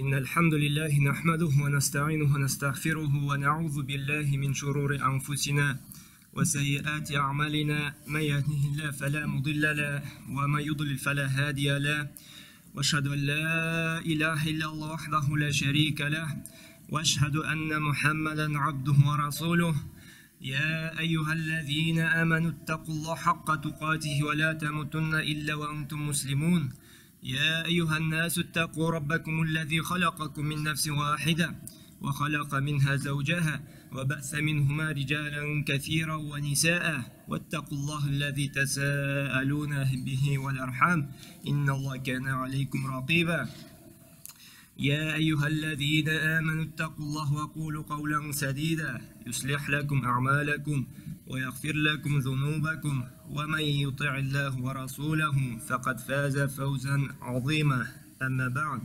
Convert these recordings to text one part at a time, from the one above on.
إن الحمد لله نحمده ونستعينه ونستغفره ونعوذ بالله من شرور أنفسنا وسيئات أعمالنا من يهده الله فلا مضل له ومن يضلل فلا هادي له وأشهد أن لا إله إلا الله وحده لا شريك له وأشهد أن محمدا عبده ورسوله يا أيها الذين آمنوا اتقوا الله حق تقاته ولا تموتن إلا وأنتم مسلمون يا أيها الناس اتقوا ربكم الذي خلقكم من نفس واحدة وخلق منها زوجها وبأس منهما رجالا كثيرا ونساء واتقوا الله الذي تساءلون به والأرحام إن الله كان عليكم رقيبا يا أيها الذين آمنوا اتقوا الله وقولوا قولا سديدا يصلح لكم أعمالكم ويغفر لكم ذنوبكم ومن يطع الله ورسوله فقد فاز فوزا عظيما أما بعد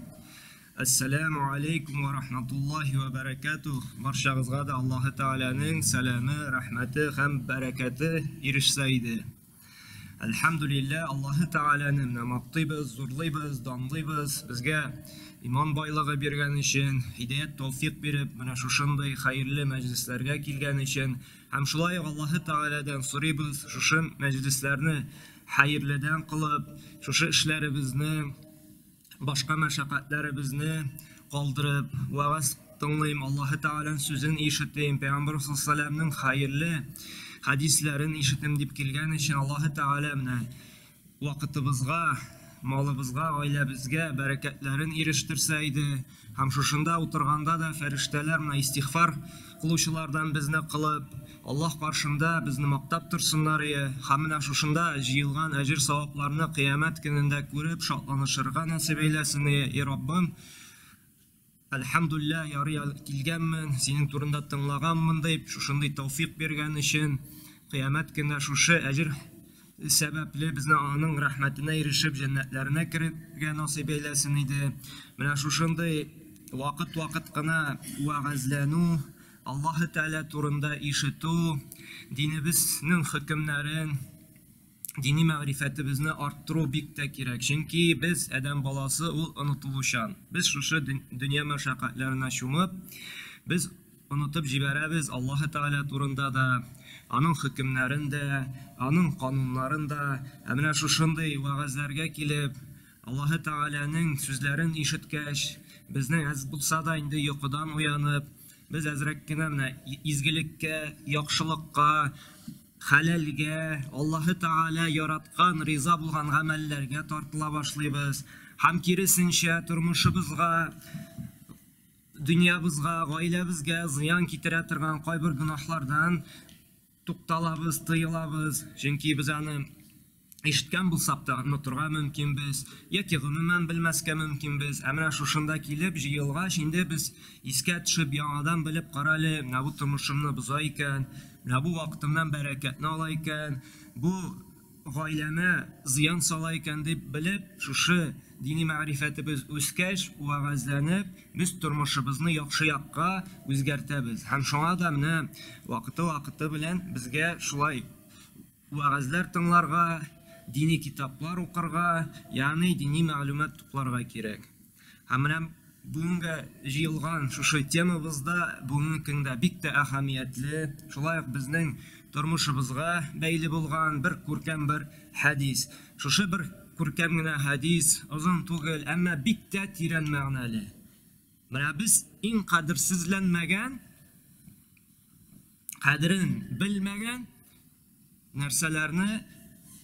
السلام عليكم ورحمة الله وبركاته Баршагызга да Аллаһы Тәгаләнең сәламе, рәхмәте һәм бәрәкәте ирешсә иде. Әлхәмдүлилләһ, Аллаһы Тәгаләне менә мактыйбыз, зурлыйбыз, данлыйбыз. Безгә иман байлыгы биргән өчен, һидәят, тәүфик биреп, менә шушындый хәерле мәҗлесләргә килгән өчен һәм шулай ук Аллаһы Тәгаләдән сорыйбыз, шушы мәҗлесләрне хәерледән кылып, шушы эшләребезне башка мәшәкатьләребезне калдырып, вәгазь тыңлыйм, Аллаһы Тәгаләнең сүзен ишетим, Пәйгамбәр саллаллаһу хәерле хәдисләрен ишетим дип килгән өчен Аллаһы Тәгалә менә вакытыбызга, малыбызга, гаиләбезгә бәрәкәтләрен ирештерсә иде. Һәм шушында утырганда да фәрештәләр менә истигъфар кылучылардан безне кылып, Аллаһ каршында безне мактап торсыннар ие. Һәм менә шушында җыелган әҗер-савапларны кыямәт көнендә күреп шатланышырга насыйп әйләсен ие, и Раббым. Әлхәмдүлилләһ, ярый килгәнмен, синең турында тыңлаганмын дип, шушындый тәүфик биргән өчен, кыямәт көнендә шушы әҗер сәбәпле безне аның рәхмәтенә ирешеп җәннәтләренә керергә насыйп әйләсен иде. Менә шушындый вакыт-вакыт кына вәгазьләнү, Аллаһы Тәгалә турында ишетү, динебезнең хөкемнәрен, дини мәгърифәтебезне арттыру бик тә кирәк. Чөнки без, адәм баласы, ул онытылучан. Без шушы дөнья мәшәкатьләренә чумып, без онытып җибәрәбез Аллаһы Тәгалә турында да, аның хөкемнәрен дә, аның кануннарын да. Ә менә шушындый вәгазьләргә килеп, Аллаһы Тәгаләнең сүзләрен ишеткәч, безнең әз булса да инде йокыдан уянып, без әзрәк кенә менә изгелеккә, яхшылыкка, хәләлгә, Аллаһы Тәгалә яраткан, риза булган гамәлләргә тартыла башлыйбыз. Һәм киресенчә, тормышыбызга дөньябызга, гаиләбезгә зыян китерә торган кайбер гөнаһлардан тукталабыз, тыелабыз. Чөнки без аны ишеткән булсак та онытырга мөмкинбез, яки гомумән белмәскә мөмкинбез. Ә менә шушында килеп җыелгач, инде без искә төшеп, яңадан белеп, карале, менә бу тормышымны боза икән, менә бу вакытымнан бәрәкәтне ала икән, бу гаиләмә зыян сала икән дип белеп, шушы дини мәгърифәтебез үскәч, вәгазьләнеп, без тормышыбызны яхшы якка үзгәртәбез. Һәм шуңа да менә вакыты-вакыты белән безгә шулай вәгазьләр тыңларга, дини китаплар укырга, ягъни дини мәгълүмат тупларга кирәк. Һәм менә бүгенге җыелган шушы темабыз да бүгенге көндә бик тә әһәмиятле, шулай ук безнең тормышыбызга бәйле булган бер күркәм бер хәдис. Шушы бер күркәм генә хәдис, озын түгел, әмма бик тә тирән мәгънәле. Менә без иң кадерсезләнмәгән, кадерен белмәгән нәрсәләрне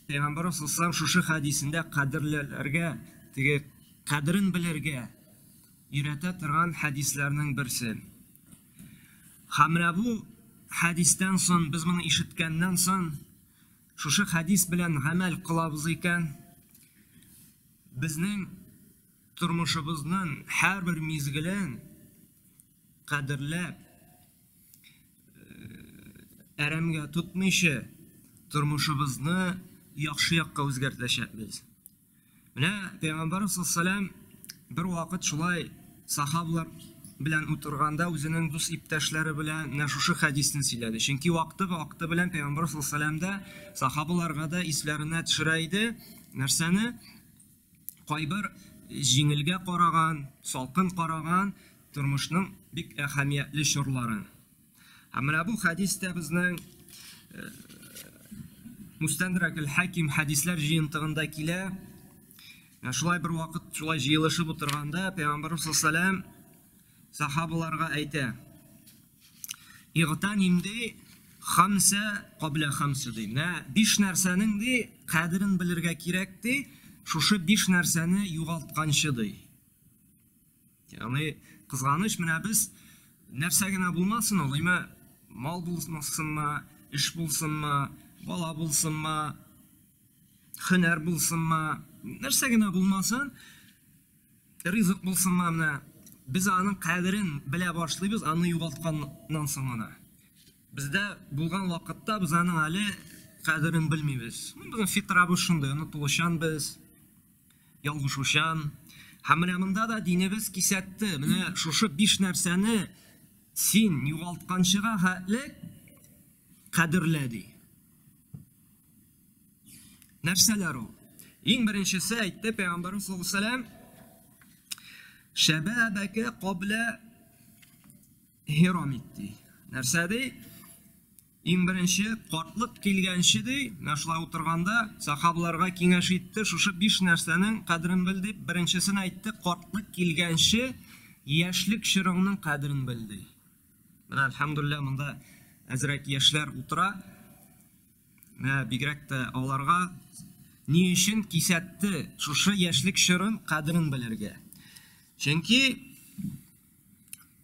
Пәйгамбәр саллаллаху шушы хәдисендә кадерләргә, теге кадерен белергә өйрәтә торган хәдисләрнең берсе. Һәм менә бу хәдистән соң, без моны ишеткәннән соң, шушы хәдис белән гамәл кылабыз икән, безнең тормышыбызның һәрбер мизгелен кадерләп, әрәмгә тотмыйча, тормышыбызны яхшы якка үзгәртәчәкбез. Менә Пәйгамбәр саллаллаху бер вакыт шулай сахабалар белән утырганда үзенең дус иптәшләре белән менә шушы хәдисне сөйләде. Чөнки вакыты-вакыты белән Пәйгамбәр саллаллаху да сахабаларга да исләренә төшерә иде нәрсәне? Кайбер җиңелгә караган, салкын караган тормышның бик әһәмиятле чорлары. Һәм менә бу хәдис тә безнең Мустәдрәк әл-Хаким хәдисләр җыентыгында килә. Менә шулай бер вакыт шулай җыелышып утырганда Пәйгамбәрбез саллаллаһу алейһи ва сәлләм сахабаларга әйтә: Игътаним ди, хамса кабла хамса ди. Менә биш нәрсәнең ди кадерен белергә кирәк ди, шушы биш нәрсәне югалтканчы ди. Ягъни кызганыч, менә без нәрсә генә булмасын ул, әмма мал булсынмы, эш булсынмы, бала булсынмы, һөнәр булсынмы, нәрсә генә булмасын, ризык булсынмы, менә без аның кадерен белә башлыйбыз, аны югалтканнан соң гына. Бездә булган вакытта без аның әле кадерен белмибез. Безнең фитрабыз шундый, онытылучан без, ялгышучан. Һәм менә монда да динебез кисәтте. Менә шушы биш нәрсәне син югалтканчыга хәтле кадерлә ди. Нәрсәләр ул? Иң беренчесе әйтте Пәйгамбәрбез саллаллаһу алейһи ва сәлләм, Шәбәбәкә кабла хирамик ди. Нәрсә ди? Иң беренче картлык килгәнче ди, менә шулай утырганда сахабаларга киңәш итте, шушы биш нәрсәнең кадерен бел дип, беренчесен әйтте, картлык килгәнче яшьлек чорыңның кадерен бел ди. Менә әлхәмдулилла монда әзрәк яшьләр утыра. Менә бигрәк тә аларга ни өчен кисәтте шушы яшьлек чорын кадерен белергә. Чөнки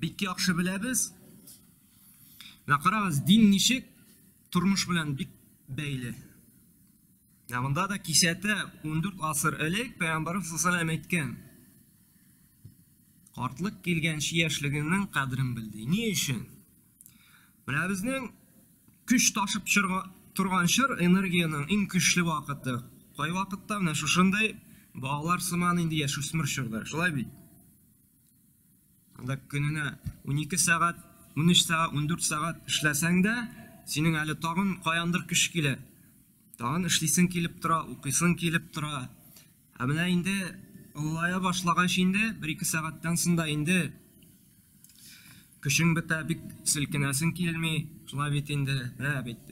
бик яхшы беләбез. Менә карагыз, дин ничек тормыш белән бик бәйле. Менә монда да кисәтә 14 гасыр элек Пәйгамбәрбез саллаллаһу алейһи әйткән. Картлык килгәнче яшьлегеңнең кадерен бел ди. Ни өчен? Менә безнең көч ташып торган чор энергиянең иң көчле вакыты. Кай вакытта менә шушындый балалар сыман инде яшүсмер чорда. Шулай бит? Анда көненә 12 сәгать, 13 сәгать, 14 сәгать эшләсәң дә, синең әле тагын каяндыр көч килә. Тагын эшлисең килеп тора, укыйсың килеп тора. Ә менә инде олылая башлагач инде, бер-ике сәгатьтән соң да инде көчең бетә, бик селкенәсең килми. Шулай бит инде, менә бит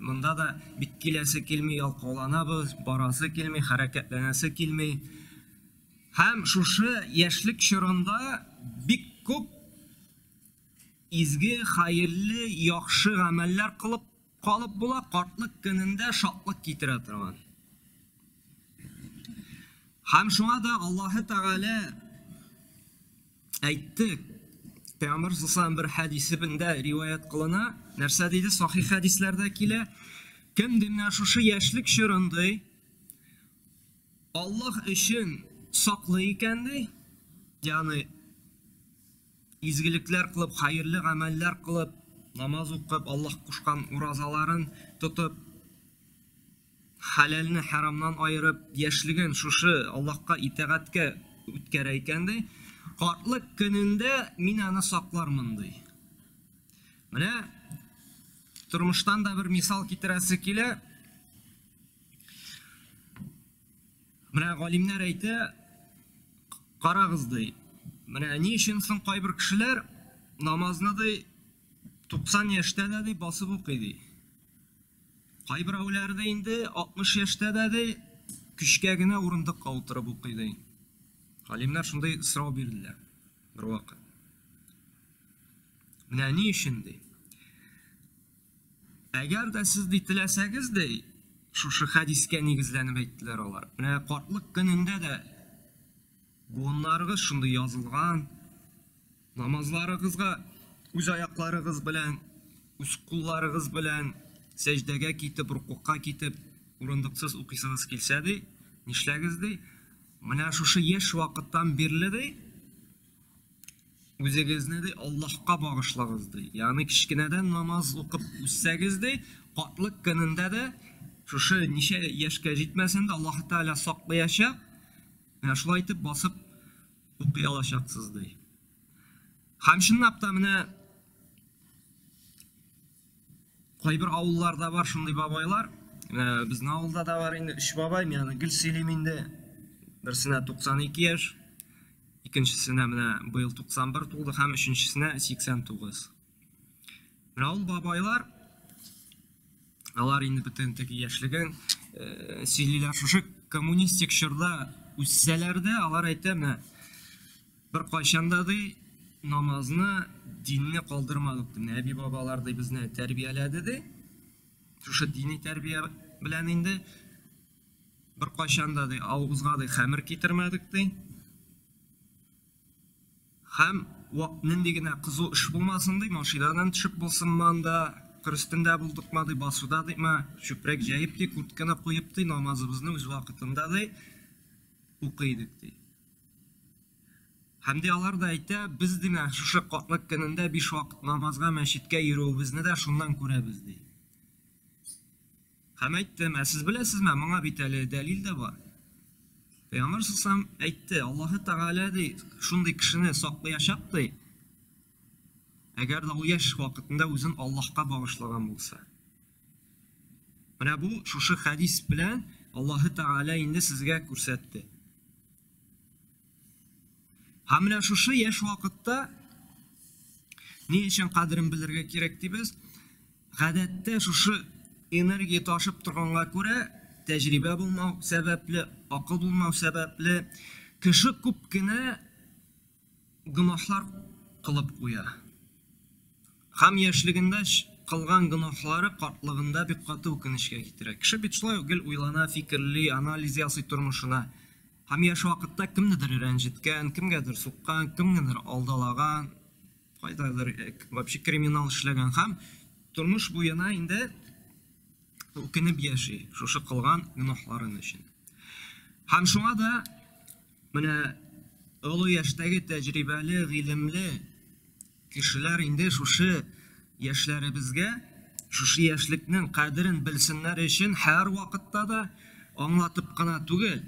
монда да бик киләсе килми, ялкауланабыз, барасы килми, хәрәкәтләнәсе килми. Һәм шушы яшьлек чорында бик күп изге, хәерле, яхшы гамәлләр кылып калып була, картлык көнендә шатлык китерә торган. Һәм шуңа да Аллаһы Тәгалә әйтте, Пәйгамбәр саллаллаһу бер хәдисендә риваять кылына, нәрсә диде? Сахих хәдисләрдә килә. Кем ди менә шушы яшьлек чорын ди, Аллаһ өчен саклый икән ди, ягъни изгелекләр кылып, хәерле гамәлләр кылып, намаз укып, Аллаһ кушкан уразаларын тотып, хәләлне хәрамнан аерып, яшьлеген шушы Аллаһка итагатькә үткәрә икән ди, картлык көнендә мин аны саклармын ди. Менә тормыштан да бер мисал китерәсе килә. Менә галимнәр әйтә, карагыз ди. Менә ни өчен соң кайбер кешеләр намазны ди 90 яшьтә дә ди басып укый ди. Кайберәүләр дә инде 60 яшьтә дә ди көчкә генә урындыкка утырып укый ди. Галимнәр шундый сорау бирделәр бервакыт. Менә ни өчен ди? Әгәр дә сез ди теләсәгез ди, шушы хәдискә нигезләнеп әйттеләр алар. Менә картлык көнендә дә буыннарыгыз шундый язылган, намазларыгызга үз аякларыгыз белән, үз кулларыгыз белән сәҗдәгә китеп, рукукка китеп, урындыксыз укыйсыгыз килсә ди, нишләгез ди? Менә шушы яшь вакыттан бирле ди, Үзегезне ди Аллаһка багышлагыз ди. Ягъни кечкенәдән намаз укып үссәгез ди, картлык көнендә дә шушы ничә яшькә җитмәсен дә Аллаһ Тәгалә саклаячак. Менә шулай итеп басып укый алачаксыз ди. Һәм чынлап та менә кайбер авылларда бар шундый бабайлар. Менә безнең авылда да бар инде өч бабай, мин аны гел сөйлим инде. Берсенә 92 яшь, икенчесенә менә быел 91 тулды һәм өченчесенә 89. Менә ул бабайлар, алар инде бөтен теге яшьлеген сөйлиләр. Шушы коммунистик чорда үссәләр дә, алар әйтә, менә бер кайчан да ди, намазны, динне калдырмадык ди. Менә әби-бабалар ди безне тәрбияләде ди. Шушы дини тәрбия белән инде бер кайчан да ди авызга ди хәмер китермәдек ди. Һәм нинди генә кызу эш булмасын ди, машинадан төшеп булсынмы анда, кыр өстендә булдыкмы ди, басуда дипме, чүпрәк җәеп ди, куртканы куеп ди, намазыбызны үз вакытында ди укый идек ди. Һәм ди алар да әйтә, без ди менә шушы картлык көнендә биш вакыт намазга мәчеткә йөрүебезне дә шуннан күрәбез ди. Һәм әйттем, ә сез беләсезме, моңа бит әле дәлил дә бар. Пәйгамбәр саллаллаху әйтте, Аллаһы Тәгалә ди, шундый кешене саклаячак ди, әгәр дә ул яшь вакытында үзен Аллаһка багышлаган булса. Менә бу шушы хәдис белән Аллаһы Тәгалә инде сезгә күрсәтте. Һәм менә шушы яшь вакытта ни өчен кадерен белергә кирәк дибез? Гадәттә шушы энергия ташып торганга күрә, тәҗрибә булмау сәбәпле, акыл булмау сәбәпле, кеше күп кенә гөнаһлар кылып куя. Һәм яшьлегендә кылган гөнаһлары картлыгында бик каты үкенечкә китерә. Кеше бит шулай ук гел уйлана, фикерли, анализ ясый тормышына. Һәм яшь вакытта кемнедер рәнҗеткән, кемгәдер суккан, кемнедер алдалаган, кайдадыр вообще криминал эшләгән һәм тормыш буена инде үкенеп яши шушы кылган гөнаһларын өчен. Һәм шуңа да менә олы яшьтәге тәҗрибәле, гыйлемле кешеләр инде шушы яшьләребезгә шушы яшьлекнең кадерен белсеннәр өчен һәр вакытта да аңлатып кына түгел,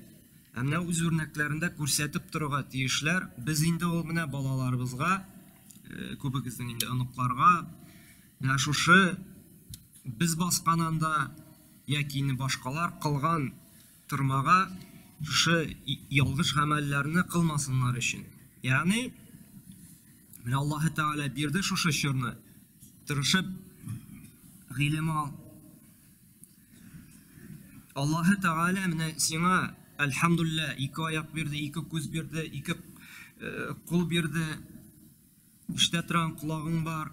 ә менә үз үрнәкләрендә күрсәтеп торырга тиешләр. Без инде ул менә балаларыбызга, күбегезнең инде оныкларга, менә шушы без баскан анда яки инде башкалар кылган тормага шушы ялгыш гамәлләрне кылмасыннар өчен. Ягъни менә Аллаһы Тәгалә бирде шушы чорны. Тырышып гыйлем ал. Аллаһы Тәгалә менә сиңа әлхәмдулилла ике аяк бирде, ике күз бирде, ике кул бирде. Ишетә торган колагың бар.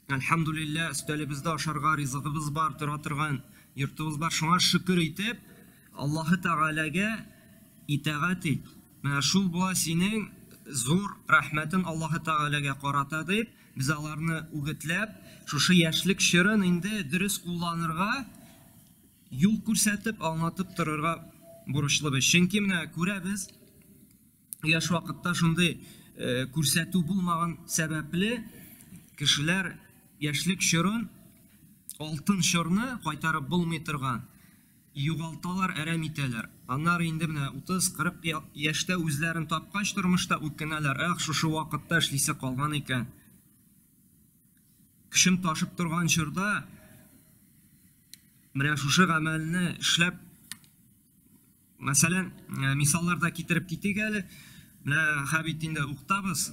Әлхәмдулилла, өстәлебездә ашарга ризыгыбыз бар, тора торган йортыбыз бар. Шуңа шөкер итеп, Аллаһы Тәгаләгә итагать ит. Менә шул була синең зур рәхмәтен Аллаһы Тәгаләгә карата дип, без аларны үгетләп, шушы яшьлек чорын инде дөрес кулланырга юл күрсәтеп, аңлатып торырга бурычлыбыз. Чөнки менә күрәбез, яшь вакытта шундый күрсәтү булмаган сәбәпле кешеләр яшьлек чорын, алтын чорны кайтарып булмый торган югалталар, әрәм итәләр. Аннары инде менә 30-40 яшьтә үзләрен тапкач тормышта үкенәләр. Эх, шушы вакытта эшлисе калган икән. Көчем ташып торган чорда менә шушы гамәлне эшләп, мәсәлән, мисаллар да китереп китик әле. Менә хәбит инде уктабыз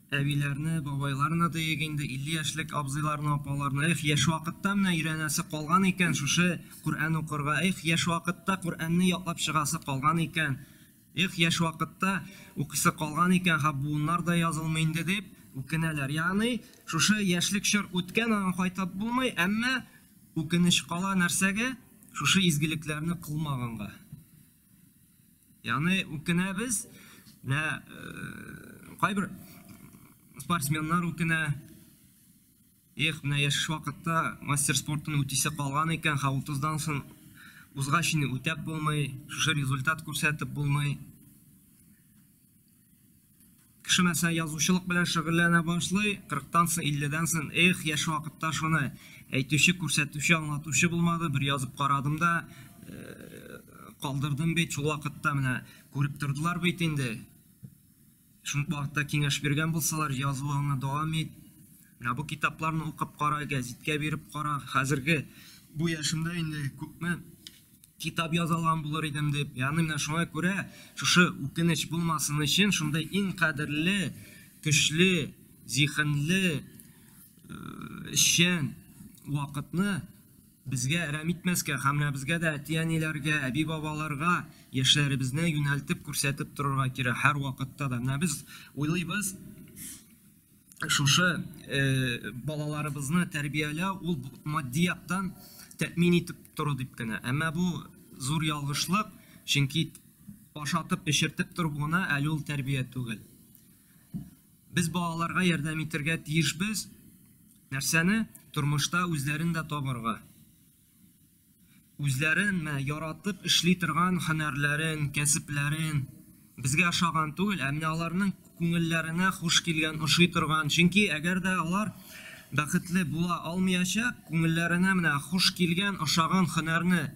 әбиләрне, бабайларны диек инде, 50 яшьлек абзыйларны, апаларны. Эх, яшь вакытта менә өйрәнәсе калган икән шушы Коръән укырга. Эх, яшь вакытта Коръәнне ятлап чыгасы калган икән. Эх, яшь вакытта укыйсы калган икән, һәм буыннар да язылмый инде дип үкенәләр. Ягъни, шушы яшьлек чор үткән, аңа кайтып булмый, әмма үкенеч кала нәрсәгә? Шушы изгелекләрне кылмаганга. Ягъни үкенәбез, менә кайбер спортсменнар үкенә. Эх, менә яшь вакытта мастер спортын үтисе калган икән, ха 30-дан соң узгач инде үтәп булмый, шушы результат күрсәтеп булмый. Кеше мәсәлән язучылык белән шөгыльләнә башлый, 40-тан соң, 50-дән соң, эх, яшь вакытта шуны әйтүче, күрсәтүче, аңлатучы булмады, бер язып карадым да, калдырдым бит, шул вакытта менә күреп тордылар бит инде. Шул вакытта киңәш биргән булсалар, язуыңны дәвам ит. Менә бу китапларны укып кара, гәзиткә биреп кара. Хәзерге бу яшемдә инде күпме Китап яза алган булыр идем дип. Ягъни менә шуңа күрә шушы үкенеч булмасын өчен шундый иң кадерле, көчле, зиһенле, эшчән вакытны безгә әрәм итмәскә һәм менә безгә дә әти-әниләргә, әби-бабаларга яшьләребезне юнәлтеп, күрсәтеп торырга кирәк һәрвакытта да. Менә без уйлыйбыз, шушы балаларыбызны тәрбияләү ул матди яктан тәэмин итеп тору дип кенә. Әмма бу зур ялгышлык, чөнки ашатып, эчертеп тору гына әле ул тәрбия түгел. Без балаларга ярдәм итәргә тиешбез. Нәрсәне? Тормышта үзләрен дә табарга. Үзләрен менә яратып эшли торган һөнәрләрен, кәсепләрен безгә ошаган түгел, ә менә аларның күңелләренә хуш килгән, ошый торган. Чөнки әгәр дә алар бәхетле була алмыячак, күңелләренә менә хуш килгән, ошаган һөнәрне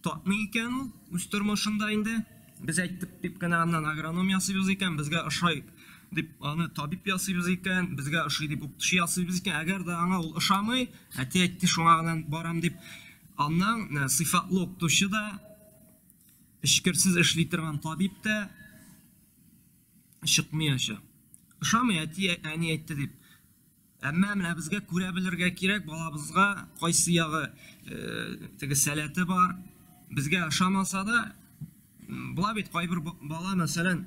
тапмый икән ул үз тормышында инде. Без әйттек дип кенә аннан агроном ясыйбыз икән, безгә ошай дип аны табиб ясыйбыз икән, безгә ошый дип укытучы ясыйбыз икән. Әгәр дә аңа ул ошамый, әти әйтте, шуңа гына барам дип, аннан сыйфатлы укытучы да, эчкерсез эшли торган табиб та чыкмаячак. Ошамый, әти, әни әйтте дип. Әмма менә безгә күрә белергә кирәк, балабызга кайсы ягы теге сәләте бар. Безгә ошамаса да, була бит кайбер бала, мәсәлән,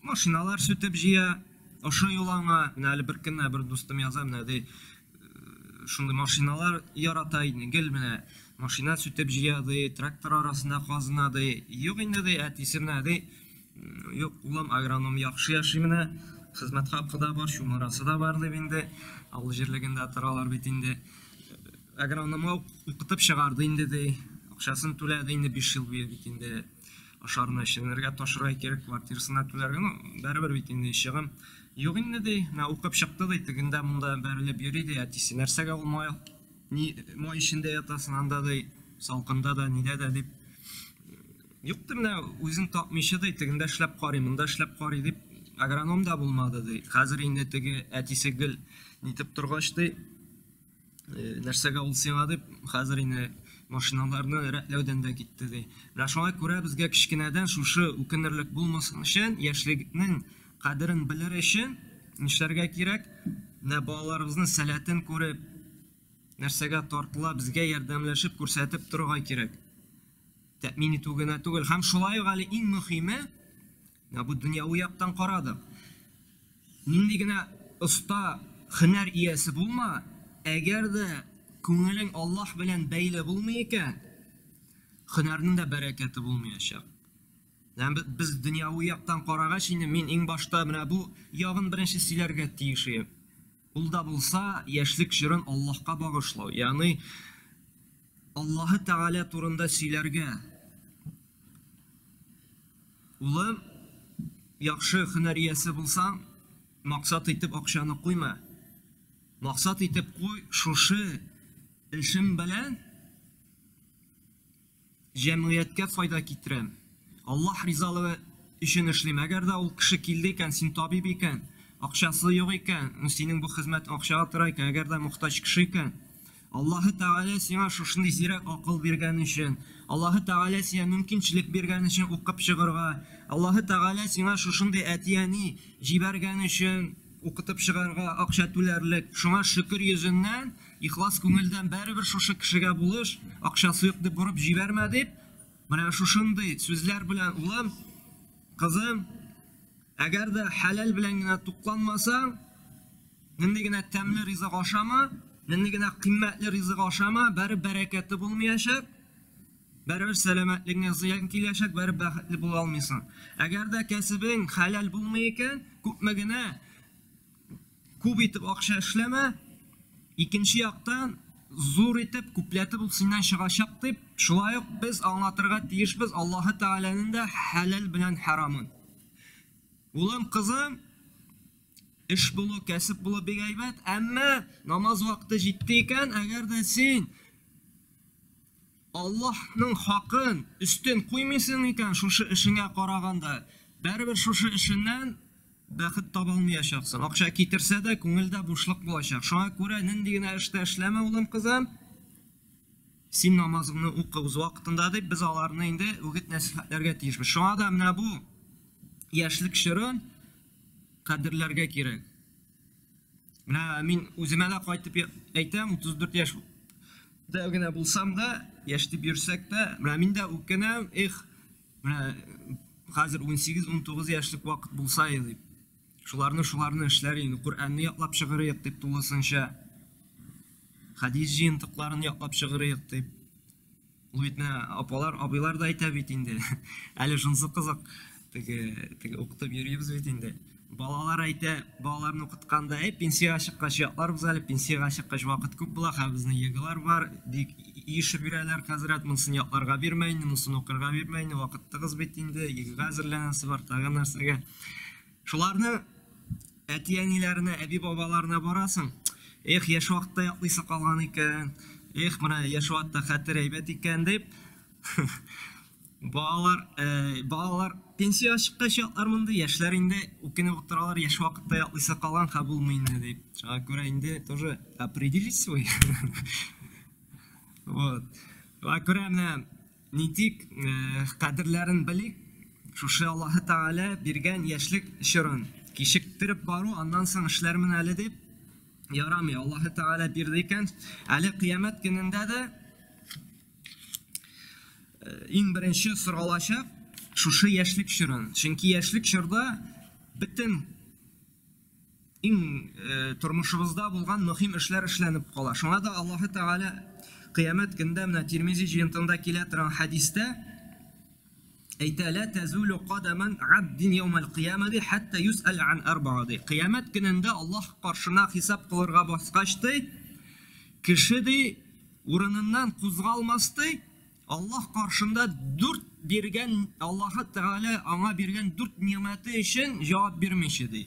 машиналар сүтеп җыя, ошый ул аңа. Менә әле бер көнне бер дустым яза, менә ди, шундый машиналар ярата иде, гел менә машина сүтеп җыя ди, трактор арасында казына ди. Юк инде ди, әтисе менә ди, Юк, улым, агроном яхшы яши менә. Хезмәт хакы да бар, чумарасы да бар дип инде. Авыл җирлегендә торалар бит инде. Агрономга укытып чыгарды инде ди. Акчасын түләде инде 5 ел буе бит инде. Ашарына, эченергә, ташырга кирәк, квартирасына түләргә, ну, барыбер бит инде чыгым. Юк инде ди, менә укып чыкты ди, тегендә монда бәрелеп йөри ди, әтисе нәрсәгә ул май, ни, май эчендә ятасың анда ди, салкында да, нидә дә дип. Юк ди, менә үзен тапмыйча ди, тегендә эшләп карый, монда эшләп карый дип, агроном да булмады ди. Хәзер инде теге әтисе гел нитеп торгач ди, нәрсәгә ул сиңа дип, хәзер инде машиналарны рәтләүдән дә китте ди. Менә шуңа күрә безгә кечкенәдән шушы үкенерлек булмасын өчен, яшьлекнең кадерен белер өчен нишләргә кирәк? Менә балаларыбызның сәләтен күреп, нәрсәгә тартыла, безгә ярдәмләшеп күрсәтеп торырга кирәк. Тәэмин итү генә түгел. Һәм шулай ук әле иң мөһиме, менә бу дөньяви яктан карадык. Нинди генә оста һөнәр иясе булма, әгәр дә күңелең Аллаһ белән бәйле булмый икән, һөнәрнең дә бәрәкәте булмаячак. Һәм без дөньяви яктан карагач, инде мин иң башта менә бу ягын беренче сөйләргә тиеш идем. Ул да булса, яшьлек чорын Аллаһка багышлау, ягъни Аллаһы Тәгалә турында сөйләргә. Улым, яхшы һөнәр иясе булсаң, максат итеп акчаны куйма. Максат итеп куй, шушы эшем белән җәмгыятькә файда китерәм. Аллаһ ризалыгы өчен эшлим. Әгәр дә ул кеше килде икән, син табиб икән, акчасы юк икән, ну синең бу хезмәт акчага тора икән, әгәр дә мохтаҗ кеше икән, Аллаһы Тәгалә сиңа шушындый зирәк акыл биргән өчен, Аллаһы Тәгалә сиңа мөмкинчелек биргән өчен укып чыгарга, Аллаһы Тәгалә сиңа шушындый әти-әни җибәргән өчен укытып чыгарга акча түләрлек, шуңа шөкер йөзеннән, ихлас күңелдән барыбер шушы кешегә булыш, акчасы юк дип борып җибәрмә дип, менә шушындый сүзләр белән, улым, кызым, әгәр дә хәләл белән генә тукланмасаң, нинди генә тәмле ризык ашама, нинди генә кыйммәтле ризык ашама, бәрі бәрәкәте булмаячак, бәрібер сәламәтлегеңә зыян киләчәк, бәрібер бәхетле була алмыйсың. Әгәр дә кәсебең хәләл булмый икән, күпме генә күп итеп акча эшләмә, икенче яктан зур итеп, күпләтеп ул синнән чыгачак дип, шулай ук без аңлатырга тиешбез Аллаһы Тәгаләнең дә хәләл белән харамын. Улым, кызым, эш булу, кәсеп булу бик әйбәт, әмма намаз вакыты җитте икән, әгәр дә син Аллаһның хакын өстен куймыйсың икән, шушы эшеңә караганда, барыбер шушы эшеннән бәхет таба алмаячаксың. Акча китерсә дә, күңелдә бушлык булачак. Шуңа күрә нинди генә эштә эшләмә, улым, кызым, Син намазыңны укы үз вакытында дип, без аларны инде үгет нәсихәтләргә тиешбез. Шуңа да менә бу яшьлек чорын кадерләргә кирәк. Менә мин үземә дә кайтып әйтәм, 34 яшь дә генә булсам да, яшь дип йөрсәк тә, менә мин дә үкенәм, эх, менә хәзер 18-19 яшьлек вакыт булса иде дип. Шуларны шуларны эшләр инде, Коръәнне ятлап чыгарыйк дип тулысынча. Хәдис җыентыкларын ятлап чыгарыйк дип. Ул бит менә апалар, абыйлар да әйтә бит инде. Әле шунысы кызык, теге теге укытып йөрибез бит инде. Балалар әйтә, балаларны укытканда, әй, пенсиягә чыккач ятларбыз әле, пенсиягә чыккач вакыт күп була, хәзер безнең ЕГЭлар бар, бик иешеп йөрәләр, хәзрәт, монысын ятларга бирмә инде, монысын укырга бирмә инде, вакыт тыгыз бит инде, ЕГЭга әзерләнәсе бар, тагын нәрсәгә. Шуларны әти-әниләренә, әби-бабаларына барасың. Эх, яшь вакытта ятлыйсы калган икән. Эх, менә яшь вакытта хәтер әйбәт икән дип. Балалар, э, балалар пенсиягә чыккач ятлар монда, яшьләр инде үкенеп утыралар, яшь вакытта ятлыйсы калган, ха булмый инде дип. Шуңа күрә инде тоже определить свой. Вот. Шуңа күрә менә Нитик, кадерләрен белик, шушы Аллаһы Тәгалә биргән яшьлек чорын кичектереп бару, аннан соң эшләрмен әле дип ярамый. Аллаһы Тәгалә бирде икән, әле кыямәт көнендә дә иң беренче соралачак шушы яшьлек чорын. Чөнки яшьлек чорда бөтен иң тормышыбызда булган мөһим эшләр эшләнеп кала. Шуңа да Аллаһы Тәгалә кыямәт көндә менә Тирмизи җыентында килә торган хәдистә әйтә: "Ла тазулу кадаман абдин яумал кыямати хатта юсал ан арбаа" ди. Кыямәт көнендә Аллаһ каршына хисап кылырга баскач ди, кеше ди урыныннан кузгалмас ди, Аллаһ каршында дүрт биргән Аллаһы Тәгалә аңа биргән дүрт нигъмәте өчен җавап бирмичә ди.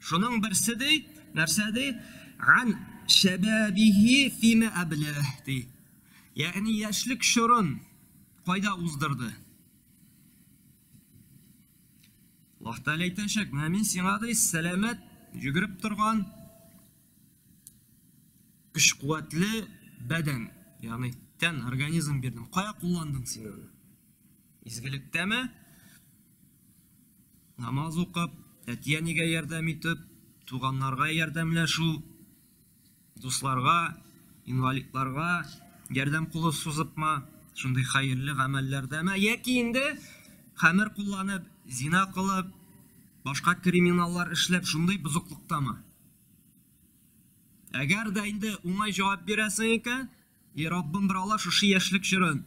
Шуның берсе ди, нәрсә ди? Ан шәбәбихи фима әбләһ ди. Ягъни яшьлек чорын кайда уздырды? Аллаһ Тәгалә әйтәчәк, менә мин сиңа ди, сәламәт, йөгереп торган, көч-куәтле бәдән, ягъни тән, организм бирдем. Кая кулландың син аны? Изгелектәме? Намаз укып, әти-әнигә ярдәм итеп, туганнарга ярдәмләшү, дусларга, инвалидларга ярдәм кулы сузыпмы, шундый хәерле гамәлләрдәме, яки инде хәмер кулланып, зина кылып, башка криминаллар эшләп, шундый бозыклыктамы? Әгәр дә инде уңай җавап бирәсең икән, и Раббым бер Алла шушы яшьлек чорын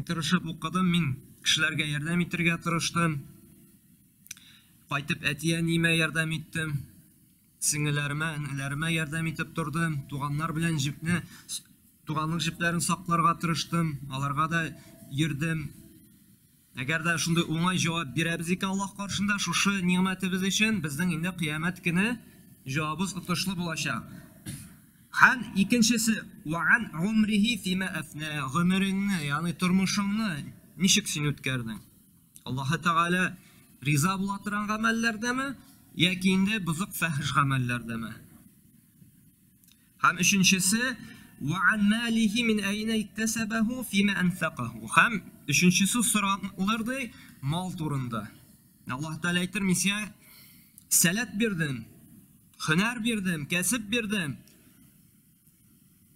тырышып укыдым, мин кешеләргә ярдәм итәргә тырыштым. Кайтып әти-әниемә ярдәм иттем. Сеңелләремә, энеләремә ярдәм итеп тордым. Туганнар белән җепне, туганлык җепләрен сакларга тырыштым. Аларга да йөрдем. Әгәр дә шундый уңай җавап бирәбез икән Аллаһ каршында, шушы нигъмәтебез өчен безнең инде кыямәт көне җавабыз отышлы булачак. Һәм икенчесе, ва ан умрихи фима афна, гомереңне, ягъни тормышыңны ничек син үткәрдең? Аллаһы Тәгалә риза була торган гамәлләрдәме, яки инде бозык фәхиш гамәлләрдәме? Һәм өченчесе, Вә ан малихи мин әйнә иктәсәбәһу фима әнфәкәһу. Һәм өченчесе соралыр ди, мал турында. Аллаһ Тәгалә әйтер, мин сиңа сәләт бирдем, һөнәр бирдем, кәсеп бирдем.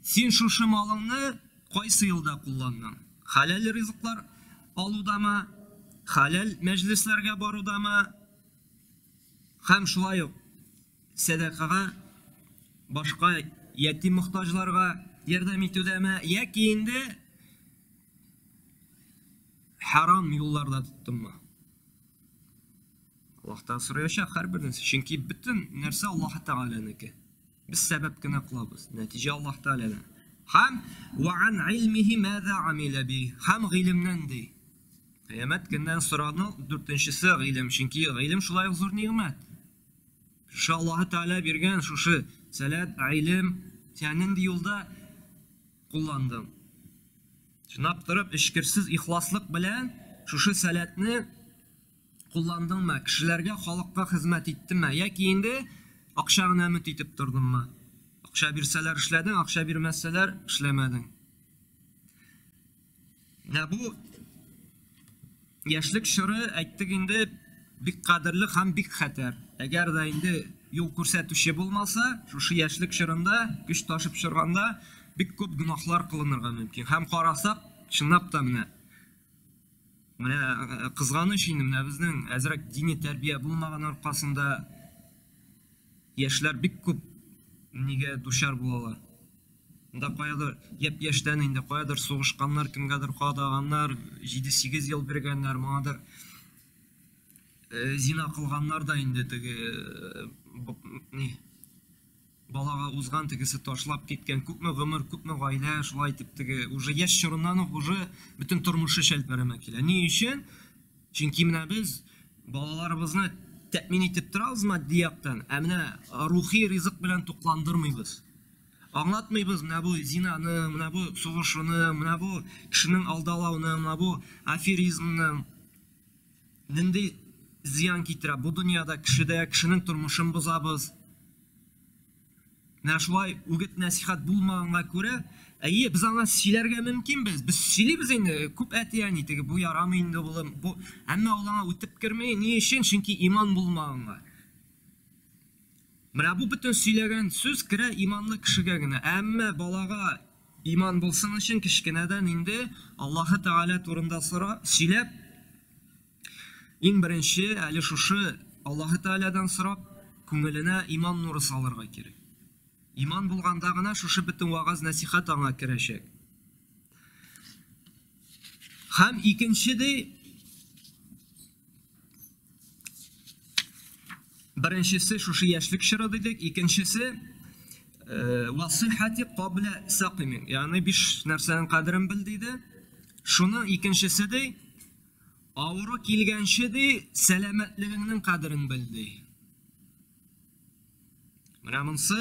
Син шушы малыңны кайсы елда кулландың? Хәләл ризыклар алудамы? Хәләл мәҗлесләргә барудамы? Һәм шулай ук сәдакага, башка ятим мохтаҗларга ярдәм итүдәме, яки инде харам юлларда тоттыңмы? Аллаһтан сораячак һәрбер нәрсә, чөнки бөтен нәрсә Аллаһ Тәгаләнеке. Без сәбәп кенә кылабыз, нәтиҗә Аллаһ Тәгаләдән. Һәм ва ан илмихи маза амила би. Һәм гыйлемнән ди. Кыямәт көннән сорану дүртенчесе гыйлем, чөнки гыйлем шулай ук зур нигъмәт. Шушы Аллаһы Тәгалә биргән шушы сәләт, гыйлем син нинди юлда кулландың? Чынлап торып, эчкерсез ихласлык белән шушы сәләтне кулландыңмы? Кешеләргә, халыкка хезмәт иттеңме? Яки инде акча гына өмет итеп тордыңмы? Акча бирсәләр эшләдең, акча бирмәсәләр эшләмәдең. Менә бу яшьлек чоры, әйттек инде, бик кадерле һәм бик хәтәр. Әгәр дә инде юл күрсәтүче булмаса, шушы яшьлек чорында, көч ташып чорганда бик күп гөнаһлар кылынырга мөмкин. Һәм карасак, чынлап та менә менә кызганыч инде, менә безнең әзрәк дини тәрбия булмаган аркасында яшьләр бик күп нигә дучар булалар. Монда каядыр япь-яшьтән инде каядыр сугышканнар, кемгәдер кадаганнар, 7-8 ел биргәннәр, моңадыр зина кылганнар да инде теге ни балага узган, тегесе ташлап киткән, күпме гомер, күпме гаилә шулай итеп теге уже яшь чорыннан ук уже бөтен тормышы шәлпәрәмә килә. Ни өчен? Чөнки менә без балаларыбызны тәэмин итеп торабыз матди яктан, ә менә рухи ризык белән тукландырмыйбыз. Аңлатмыйбыз менә бу зинаны, менә бу сугышуны, менә бу кешенең алдалауны, менә бу аферизмны нинди зыян китерә бу дөньяда кешедә, кешенең тормышын бозабыз. Менә шулай үгет нәсихәт булмаганга күрә, әйе, без аңа сөйләргә мөмкинбез. Без сөйлибез инде, күп әти-әни теге бу ярамый инде улым, бу, әмма ул аңа үтеп керми. Ни өчен? Чөнки иман булмаганга. Менә бу бөтен сөйләгән сүз керә иманлы кешегә генә. Әмма балага иман булсын өчен кечкенәдән инде Аллаһы Тәгалә турында сора, сөйләп, иң беренче әле шушы Аллаһы Тәгаләдән сорап, күңеленә иман нуры салырга кирәк. Иман булганда гына шушы бөтен вагаз нәсихәт аңа керәчәк. Һәм икенче ди, беренчесе шушы яшьлек чоры дидек, икенчесе васыйхати кабла сакимин, ягъни биш нәрсәнең кадерен бел диде. Шуның икенчесе ди, авыру килгәнче ди, сәламәтлегеңнең кадерен бел ди. Менә монысы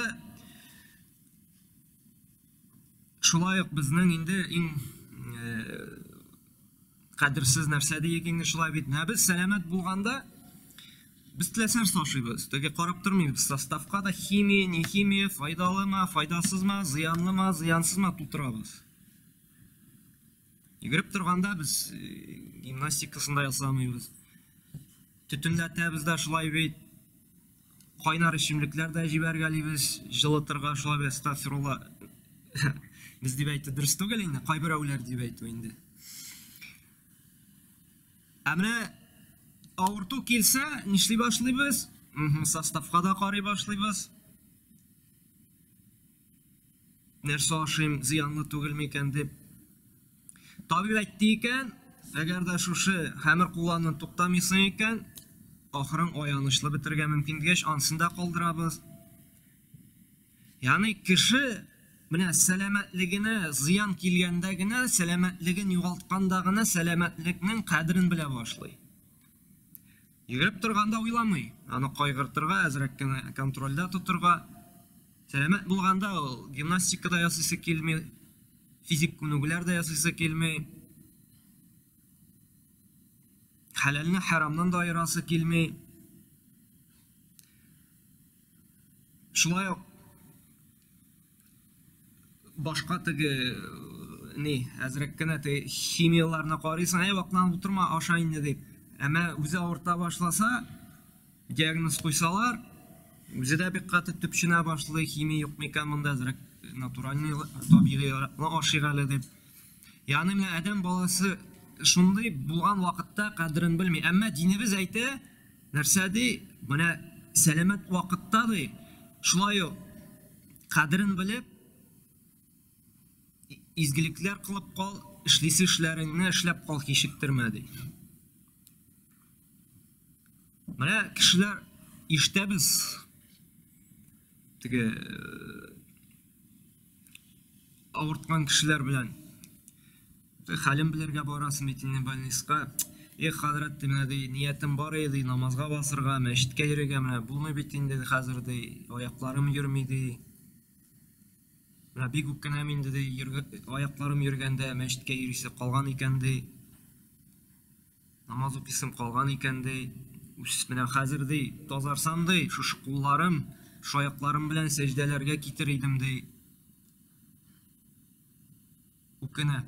шулай ук безнең инде иң кадерсез нәрсә диек инде шулай бит. Менә без сәламәт булганда без теләсә нәрсә ашыйбыз. Теге карап тормыйбыз составка да химия, не химия, файдалымы, файдасызмы, зыянлымы, зыянсызмы тутырабыз. Йөгереп торганда без гимнастикасын да ясамыйбыз. Төтенләтәбез дә шулай бит. Кайнар эчемлекләр дә җибәргәлибез, җылытырга шулай бит, астагфирулла. Без дип әйтү дөрес түгел инде, кайберәүләр дип әйтү инде. Ә менә авырту килсә, нишли башлыйбыз? Составка да карый башлыйбыз. Нәрсә ашыйм, зыянлы түгел микән дип. Табиб әйтте икән, әгәр дә шушы хәмер куллануны туктамыйсың икән, ахырың аянычлы бетерергә мөмкин дигәч, ансын да калдырабыз. Ягъни кеше менә сәламәтлегенә зыян килгәндә генә, сәламәтлеген югалтканда гына сәламәтлекнең кадерен белә башлый. Йөгереп торганда уйламый, аны кайгыртырга, әзрәк кенә контрольдә тотырга. Сәламәт булганда ул гимнастика да ясыйсы килми, физик күнегүләр дә ясыйсы килми. Хәләлне хәрамнан да аерасы килми. Шулай ук башка теге ни, әзрәк кенә теге химияларны карыйсың, әй, вакланып утырма, аша инде дип. Әмма үзе авырта башласа, диагноз куйсалар, үзе дә бик каты төпченә башлый, химия юк микән монда, әзрәк натуральный, табигый ашыйк әле дип. Ягъни менә адәм баласы шундый булган вакытта кадерен белми. Әмма динебез әйтә, нәрсә ди? Менә сәламәт вакытта ди, шулай ук кадерен белеп, изгелекләр кылып кал, эшлисе эшләреңне эшләп кал, кичектермә ди. Менә кешеләр ишетәбез теге авырткан кешеләр белән. Хәлен белергә барасың бит инде больницага. Эх, хәзрәт, ди, менә ди, ниятем бар иде, ди, намазга басырга, мәчеткә йөрергә, менә булмый бит инде хәзер, ди, аякларым йөрми, ди. Менә бик үкенәм инде, ди, аякларым йөргәндә мәчеткә йөрисе калган икән, ди. Намаз укыйсым калган икән, ди. Үс, менә хәзер, ди, тазарсам, ди, шушы кулларым, шушы аякларым белән сәҗдәләргә китер идем, ди. Үкенә.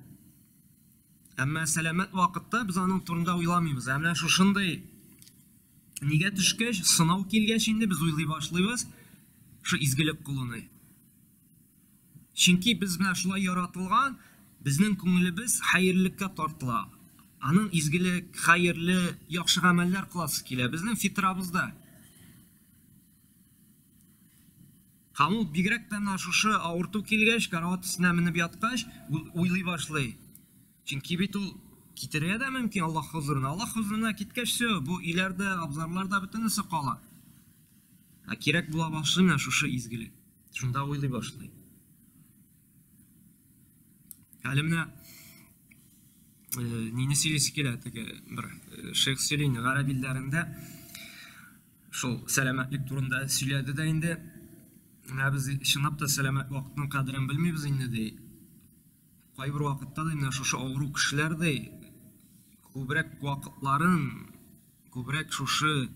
Әмма сәламәт вакытта без аның турында уйламыйбыз. Ә менә шушындый нигә төшкәч, сынау килгәч инде без уйлый башлыйбыз шу изгелек кылуны. Чөнки без менә шулай яратылган, безнең күңелебез хәерлеккә тартыла. Аның изгелек, хәерле, яхшы гамәлләр кыласы килә. Безнең фитрабызда. Һәм ул бигрәк тә менә шушы авырту килгәч, карават өстенә менеп яткач, уйлый башлый. Чөнки бит ул китергә дә мөмкин Аллаһ хозурына. Аллаһ хозурына киткәч, все, бу өйләрдә, абзарларда бөтенесе кала. Ә кирәк була башлый менә шушы изгелек. Шунда уйлый башлый. Әле менә нине сөйлисе килә, теге бер шейх сөйли, гарәп илләрендә шул сәламәтлек турында сөйләде дә инде. Менә без чынлап та сәламәт вакытның кадерен белмибез инде ди. Кайбер вакытта да менә шушы авыру кешеләр ди күбрәк вакытларын, күбрәк шушы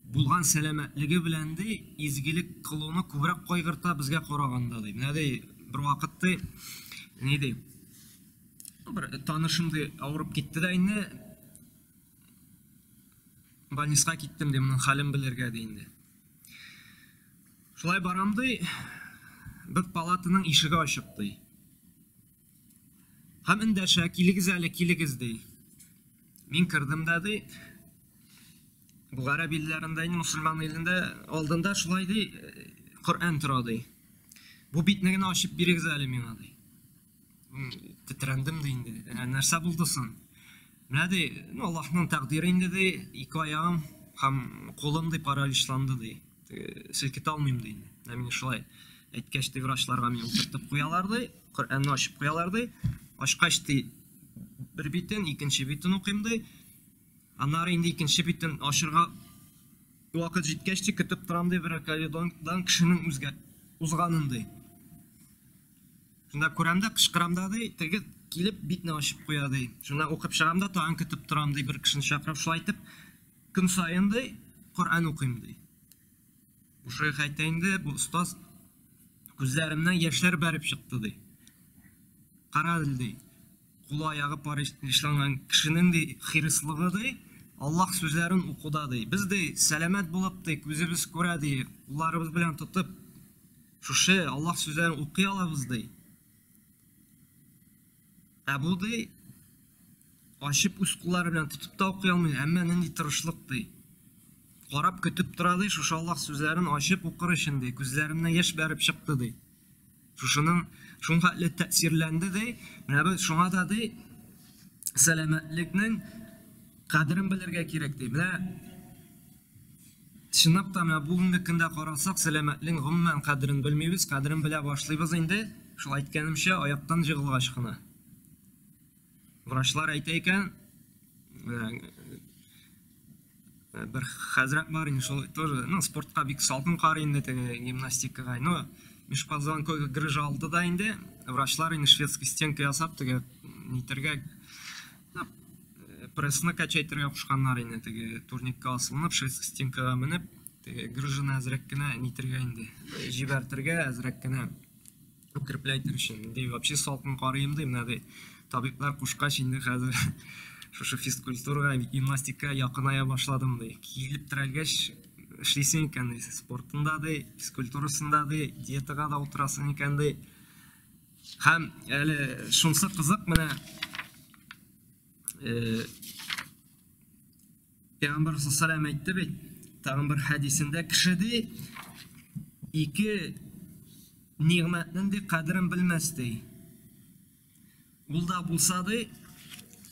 булган сәламәтлеге белән ди изгелек кылуны күбрәк кайгырта безгә караганда ди. Менә ди бер вакыт ди ни ди бер танышым ди авырып китте дә инде больницага киттем ди, моның хәлен белергә ди инде. Шулай барам ди, бер палатаның ишеге ачык ди. Һәм эндәшә, килегез әле, килегез ди. Мин кердем дә ди, бу гарәп илләрендә, инде мусульман илендә алдында шулай ди, Коръән тора ди. Бу битне генә ачып бирегез әле миңа ди. Тетрәндем ди инде. Ә, нәрсә булды соң? Менә ди, ну Аллаһның тәкъдире инде ди, ике аягым һәм кулым ди параличланды ди. Селкетә алмыйм ди инде. Менә мине шулай әйткәч ди врачларга мине утыртып куялар ди, Коръәнне ачып куялар ди. Ачкач ди бер битен, икенче битен укыйм ди. Аннары инде икенче битен ачырга вакыт җиткәч ди, көтеп торам ди бер коридордан кешенең үзгә узганын ди. Шунда күрәм дә, кычкырам да ди, теге килеп битне ачып куя ди. Шунда укып чыгам да, тагын көтеп торам ди, бер кешене чакырып, шулай итеп көн саен ди, Коръән укыйм ди. Бу шәйх әйтә инде, бу остаз күзләремнән яшьләр бәреп чыкты ди. Кара ди, кулы аягы параличланган кешенең ди хирыслыгы ди, Аллаһ сүзләрен укуда ди. Без ди сәламәт булып ди, күзебез күрә ди, кулларыбыз белән тотып Шушы Аллаһ сүзләрен укый алабыз ди. Ә бу ди ачып үз куллары белән тотып та укый алмый, әмма нинди тырышлык ди. Карап көтеп тора ди, шушы Аллаһ сүзләрен ачып укыр өчен ди, күзләреннән яшь бәреп чыкты ди. Шушының шуңа тәэсирләнде ди. Менә без шуңа да ди сәламәтлекнең кадерен белергә кирәк ди. Менә Чынлап та, менә бүгенге көндә карасак, сәламәтлекнең гомумән кадерен белмибез, кадерен белә башлыйбыз инде, шул әйткәнемчә, аяктан җыгылгач кына. Врачлар әйтә икән, бер хәзрәт бар инде, шул тоже, ну, спортка бик салкын карый инде, теге гимнастикага. Ну, межпозвонковый грыжа алды да инде, врачлар инде шведский стенка ясап, теге нитергә прессны качайтырга кушканнар инде теге турникка асылынып шведский стенкага менеп теге грыжаны әзрәк кенә нитергә инде җибәртергә әзрәк кенә укреплять өчен ди вообще салкын карыйм ди менә ди табиблар кушкач инде хәзер шушы физкультурага гимнастикага якыная башладым ди килеп терәлгәч эшлисең икән ди спортында ди физкультурасында ди диетага да утырасың икән ди һәм әле шунысы кызык менә Пәйгамбәр саллаллаху әйтте бит, тагын бер хәдисендә кеше ди ике нигъмәтнең ди кадерен белмәс ди. Ул да булса ди,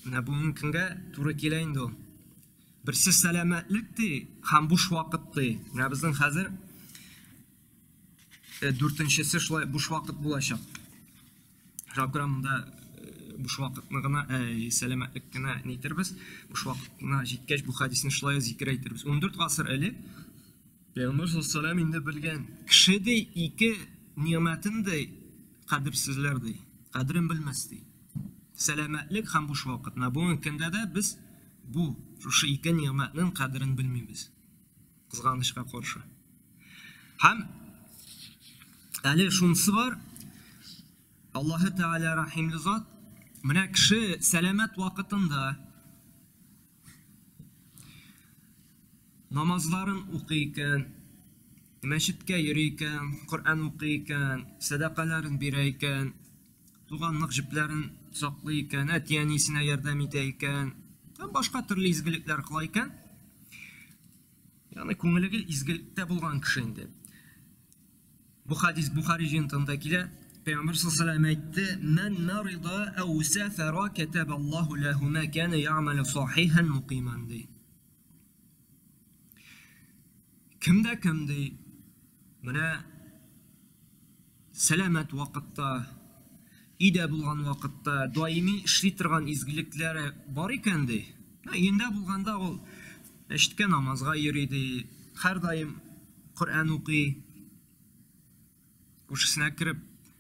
менә бүгенге көнгә туры килә инде ул. Берсе сәламәтлек ди һәм буш вакыт ди. Менә безнең хәзер дүртенчесе шулай буш вакыт булачак. Шуңа күрә монда буш вакытны гына, сәламәтлек кенә нитербез. Буш вакытына җиткәч бу хәдисне шулай зикер әйтербез. 14 гасыр элек Пәйгамбәр саллаллаху инде белгән кеше ди ике нигъмәтен ди кадерсезләр ди, кадерен белмәс ди. Сәламәтлек һәм буш вакыт. Менә бүгенге көндә дә без бу шушы ике нигъмәтнең кадерен белмибез. Кызганычка каршы. Һәм әле шунысы бар, Аллаһы Тәгалә рәхимле зат, Менә кеше сәламәт вакытында намазларын укый икән, мәчеткә йөри икән, Коръән укый икән, сәдакаларын бирә икән, туганлык җепләрен саклый икән, әти-әнисенә ярдәм итә икән, һәм башка төрле изгелекләр кыла икән, ягъни күңеле гел изгелектә булган кеше инде. Бу хадис Бухари җыентыгында килә. Пәйгамбәр саллаллаһу алейһи әйтте: "Мән марида ау сафара катабаллаһу лаху ма кана я'малу сахихан мукиман" ди. Кем дә кем ди, менә сәламәт вакытта, өйдә булган вакытта даими эшли торган изгелекләре бар икән ди. Өендә булганда ул мәчеткә намазга йөри ди, һәрдаим Коръән укый, күршесенә кереп,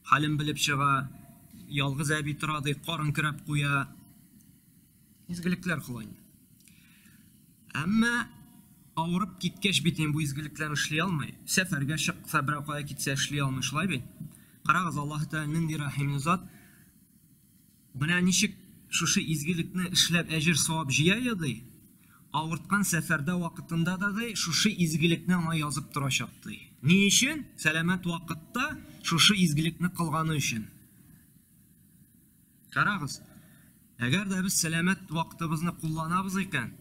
хәлен белеп чыга, ялгыз әби тора ди, карын көрәп куя. Изгелекләр кыла инде. Әмма авырып киткәч бит инде бу изгелекләрне эшли алмый. Сәфәргә чыкса, берәү кая китсә эшли алмый, шулай бит? Карагыз, Аллаһ Тәгалә нинди рәхимле зат. Менә ничек шушы изгелекне эшләп әҗер савап җыя ди. Авырткан сәфәрдә вакытында да ди, шушы изгелекне аңа язып торачак ди. Ни өчен? Сәламәт вакытта шушы изгелекне кылганы өчен. Карагыз, әгәр дә без сәламәт вакытыбызны кулланабыз икән,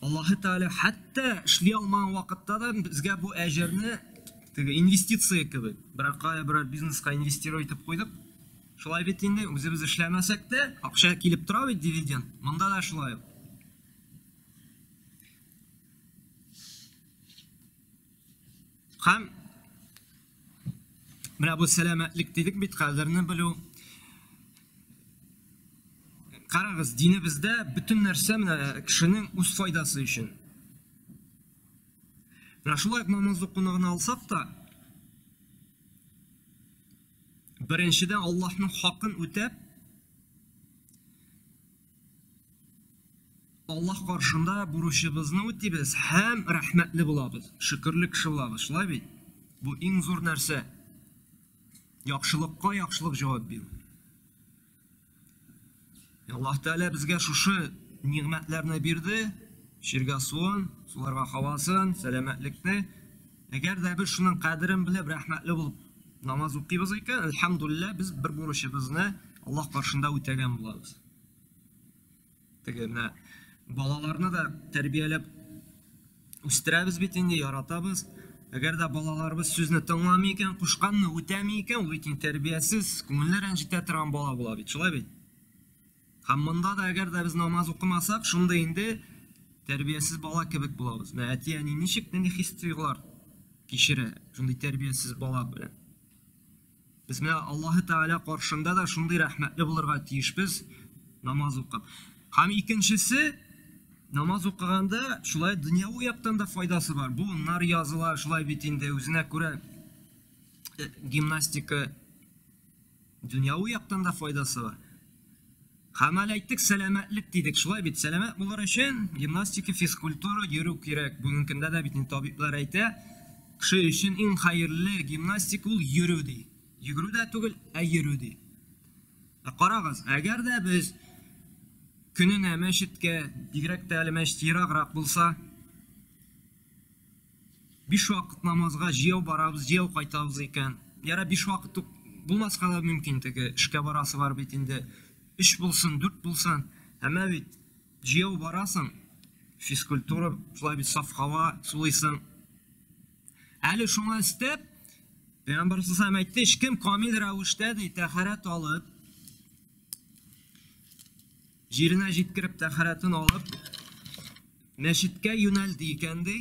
Аллаһы Тәгалә хәтта эшли алмаган вакытта да безгә бу әҗерне теге инвестиция кебек, берәр кая берәр бизнеска инвестировать итеп куйдык. Шулай бит инде, үзебез эшләмәсәк тә, акча килеп тора бит дивиденд. Монда да шулай ук. Һәм менә бу сәламәтлек дидек бит, кадерне белү. Карагыз, динебездә бөтен нәрсә менә кешенең үз файдасы өчен. Менә шулай ук намаз укуны гына алсак та, беренчедән Аллаһның хакын үтәп, Аллаһ каршында бурычыбызны үтибез һәм рәхмәтле булабыз, шөкерле кеше булабыз. Шулай бит? Бу иң зур нәрсә. Яхшылыкка яхшылык җавап бирү. Аллаһ Тәгалә безгә шушы нигъмәтләрне бирде, эчәргә суын, суларга һавасын, сәламәтлекне. Әгәр дә без шуның кадерен белеп, рәхмәтле булып намаз укыйбыз икән, әлхәмдулиллаһ, без бер бурычыбызны Аллаһ каршында үтәгән булабыз. Теге менә балаларны да тәрбияләп үстерәбез бит инде, яратабыз. Әгәр дә балаларыбыз сүзне тыңламый икән, кушканны үтәми икән, ул бит инде тәрбиясез, күңелне рәнҗетә торган бала була бит, шулай бит? Һәм монда да әгәр дә без намаз укымасак, шундый инде тәрбиясез бала кебек булабыз. Менә әти-әни ничек нинди хис-тойгылар кичерә шундый тәрбиясез бала белән? Без менә Аллаһы Тәгалә каршында да шундый рәхмәтле булырга тиешбез намаз укып. Һәм икенчесе, намаз укыганда шулай дөньяви яктан да файдасы бар. Буыннар языла, шулай бит инде үзенә күрә гимнастика дөньяви яктан да файдасы бар. Һәм әле әйттек, сәламәтлек дидек. Шулай бит, сәламәт булыр өчен гимнастика, физкультура, йөрү кирәк. Бүгенге көндә дә бит инде табиблар әйтә, кеше өчен иң хәерле гимнастика ул йөрү ди. Йөгерү дә түгел, ә йөрү ди. Ә карагыз, әгәр дә без көненә мәчеткә, бигрәк тә әле мәчет ераграк булса, Биш вакыт намазга җыяу барабыз, җыяу кайтабыз икән. Яра биш вакыт ук булмаска да мөмкин, теге эшкә барасы бар бит инде. Өч булсын, дүрт булсын. Әмма бит җыяу барасың, физкультура, шулай бит саф һава сулыйсың. Әле шуңа өстәп, Пәйгамбәр саллаллаху әйтте, кем камил рәвештә ди, тәһарәт алып, җиренә җиткереп тәһарәтен алып, мәчеткә юнәлде икән ди,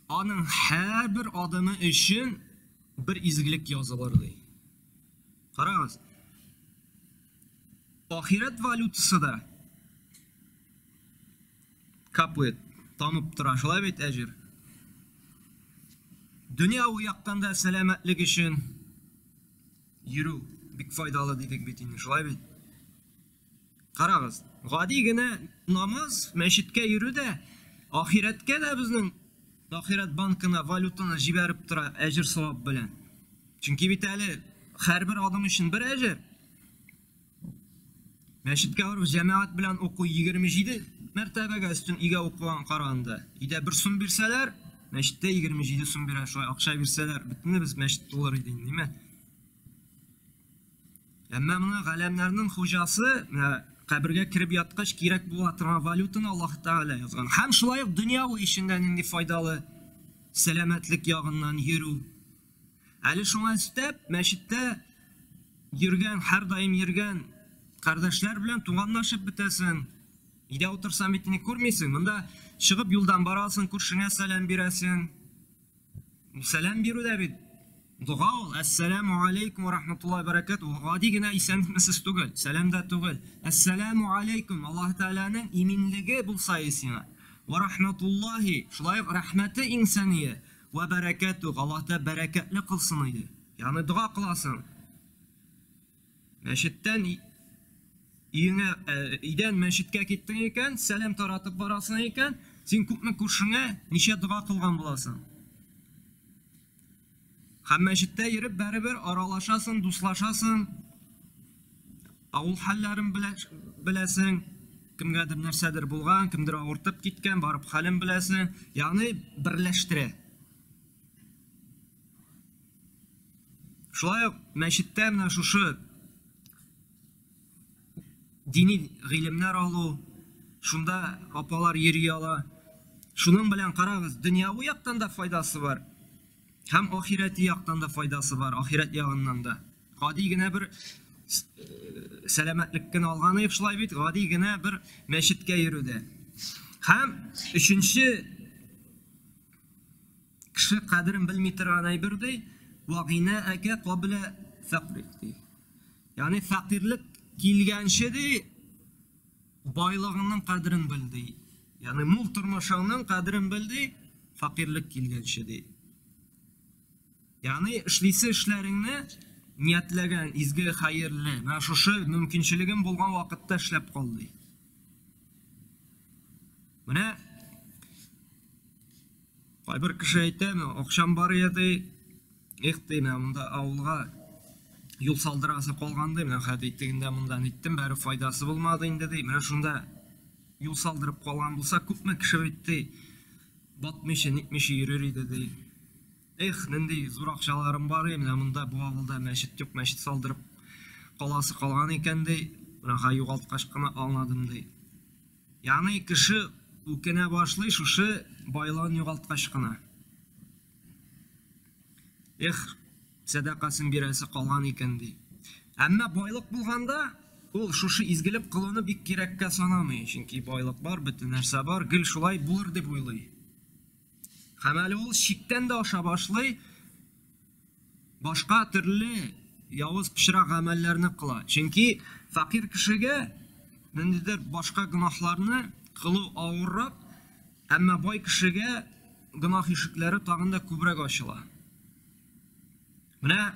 аның һәрбер адымы өчен бер изгелек язылыр ди. Карагыз. Ахирәт валютасы да капает, тамып тора, шулай бит әҗер. Дөньяви яктан да сәламәтлек өчен йөрү бик файдалы дидек бит инде, шулай бит? Карагыз, гади генә намаз, мәчеткә йөрү дә, ахирәткә дә безнең ахирәт банкына валютаны җибәреп тора әҗер савап белән. Чөнки бит әле һәрбер адым өчен бер әҗер. Мәчеткә барып җәмәгать белән уку 27 мәртәбәгә өстен өйгә укуган караганда. Өйдә 1 сум бирсәләр, мәчеттә 27 сум бирә, шулай акча бирсәләр, бөтенебез мәчет тулыр иде, ниме? Әмма моны галәмнәрнең хуҗасы, менә кабергә кереп яткач кирәк була торган валютаны Аллаһ Тәгалә язган. Һәм шулай ук дөньяви эшендә нинди файдалы сәламәтлек ягыннан йөрү. Әле шуңа өстәп, мәчеттә йөргән, һәрдаим йөргән кардәшләр белән туганлашып бетәсең. Өйдә утырсаң бит инде күрмисең. Монда чыгып юлдан барасың, күршеңә сәлам бирәсең. Сәлам бирү дә бит дога ул. Әссәламу алейкум ва рахматуллаһи ва баракатуһ. Гади генә исәнмесез түгел, сәлам дә түгел. Әссәламу алейкум, Аллаһ Тәгаләнең иминлеге булса сиңа. Ва рахматуллаһи, шулай ук рәхмәте иңсәния. Вә бәрәкәтүх, Аллаһ Тәгалә бәрәкәтле кылсын иде. Ягъни дога кыласың. Мәчеттән өеңә, өйдән мәчеткә киттең икән, сәлам таратып барасың икән, син күпме күршеңә ничә дога кылган буласың. Һәм мәчеттә йөреп бәребер аралашасың, дуслашасың. Авыл хәлләрен беләсең, кемгәдер нәрсәдер булган, кемдер авыртып киткән, барып хәлен беләсең, ягъни берләштерә. Шулай ук мәчеттә менә шушы дини гыйлемнәр алу, шунда апалар йөри ала. Шуның белән карагыз, дөньяви яктан да файдасы бар, һәм ахирәти яктан да файдасы бар, ахирәт ягыннан да. Гади генә бер сәламәтлек кенә алганы юк шулай бит, гади генә бер мәчеткә йөрүдә. Һәм өченче кеше кадерен белми торган әйбер ди, вагина әкә кабла фәкърик ди. Ягъни фәкыйрьлек килгәнче ди, байлыгыңның кадерен бел ди. Ягъни мул тормышыңның кадерен бел ди, фәкыйрьлек килгәнче ди. Ягъни эшлисе эшләреңне ниятләгән изге, хәерле, менә шушы мөмкинчелегең булган вакытта эшләп кал ди. Менә кайбер кеше әйтә, акчам бар иде ди, эх ди, менә монда авылга юл салдырасы калган ди, менә хәзер тегендә монда ниттем, бәре файдасы булмады инде ди. Менә шунда юл салдырып калган булса, күпме кеше бит ди, батмыйча, нитмичә йөрер иде ди. Эх, нинди зур акчаларым бар, менә монда бу авылда мәчет юк, мәчет салдырып каласы калган икән ди. Менә югалткач кына аңладым ди. Ягъни кеше үкенә башлый шушы байлыгын югалткач кына. Эх, сәдакасын бирәсе калган икән ди. Әмма байлык булганда, ул шушы изгелек кылуны бик кирәккә санамый, чөнки байлык бар, бөтен нәрсә бар, гел шулай булыр дип уйлый. Һәм әле ул чиктән дә аша башлый, башка төрле явыз пычрак гамәлләрне кыла. Чөнки фәкыйрь кешегә ниндидер башка гөнаһларны кылу авыррак, әмма бай кешегә гөнаһ ишекләре тагын да күбрәк ачыла. Менә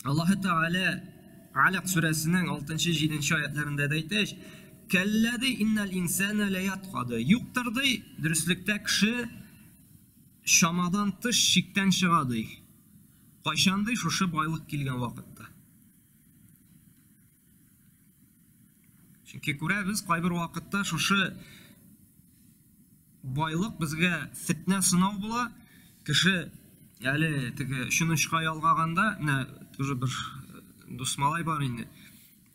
Аллаһы Тәгалә Алак сүрәсенең 6-7 аятларында да әйтә, Кәллә ди, иннәл инсана ла ятга ди. Юктыр ди, дөреслектә кеше чамадан тыш чиктән чыга ди. Кайчан ди, шушы байлык килгән вакытта. Чөнки күрәбез, кайбер вакытта шушы байлык безгә фетнә сынау була. Кеше әле теге өчен очка ялгаганда, менә тоже бер дус малай бар инде.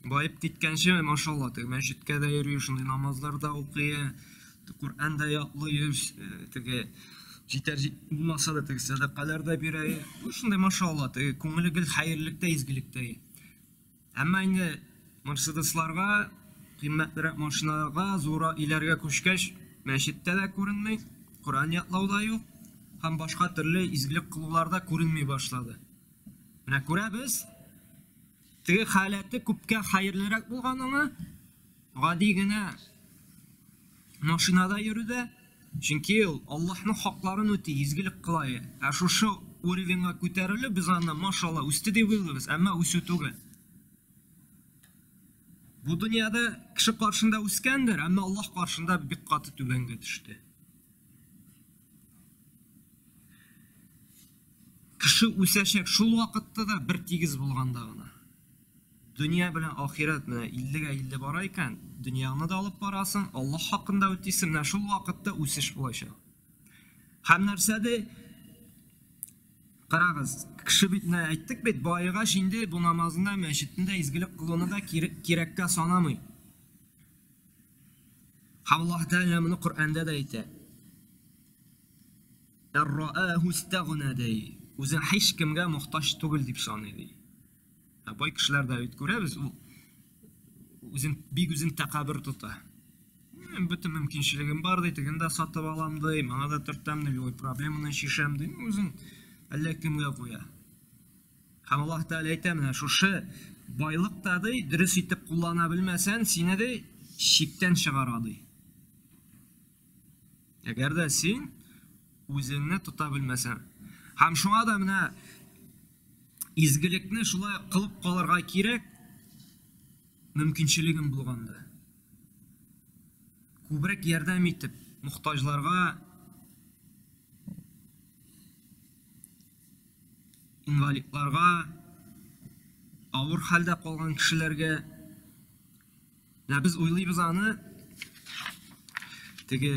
Баеп киткәнче, машалла, теге мәчеткә дә йөри, шундый намазлар да укый, Коръән дә ятлый, теге җитәр булмаса да теге сәдакалар да бирә. Шундый машалла, теге күңеле гел хәерлектә, изгелектә. Әмма инде Мерседесларга, кыйммәтлерәк машиналарга, зуррак өйләргә күчкәч, мәчеттә дә күренми, Коръән ятлау да юк һәм башка төрле изгелек кылулар да күренми башлады. Менә күрәбез, теге халәте күпкә хәерлерәк булган аңа, гади генә машинада йөрүдә, чөнки ул Аллаһның хакларын үти, изгелек кыла. Ә шушы уровеньга күтәрелү, без аны машалла үсте дип уйлыйбыз, әмма үсү түгел. Бу дөньяда кеше каршында үскәндер, әмма Аллаһ каршында бик каты түбәнгә төште. Кеше үсәчәк шул вакытта да бер тигез булганда гына. Дөнья белән ахирәт менә 50-гә 50 бара икән, дөньяңны да алып барасың, Аллаһ хакын да үтисең, менә шул вакытта үсеш булачак. Һәм нәрсә ди? Карагыз, кеше бит менә әйттек бит, баегач инде бу намазны да, мәчетне дә, изгелек кылуны да кирәккә санамый. Һәм Аллаһ Тәгалә моны Коръәндә дә әйтә. Эр-рааху истагна ди. Үзен һичкемгә мохтаҗ түгел дип саный ди. Ә бай кешеләрдә бит күрәбез, ул үзен бик үзен тәкәббер тота. Минем бөтен мөмкинчелегем бар ди, теген дә сатып алам ди, моңа да төртәм ди, любой проблеманы чишәм ди. Үзен әллә кемгә куя. Һәм Аллаһ Тәгалә әйтә, менә шушы байлык та ди, дөрес итеп куллана белмәсән, сине ди чиктән чыгара ди. Әгәр дә син үзеңне тота белмәсәң. Һәм шуңа да менә изгелекне шулай кылып калырга кирәк, мөмкинчелегем булганда. Күбрәк ярдәм итеп, мохтаҗларга, инвалидларга, авыр хәлдә калган кешеләргә. Менә без уйлыйбыз аны теге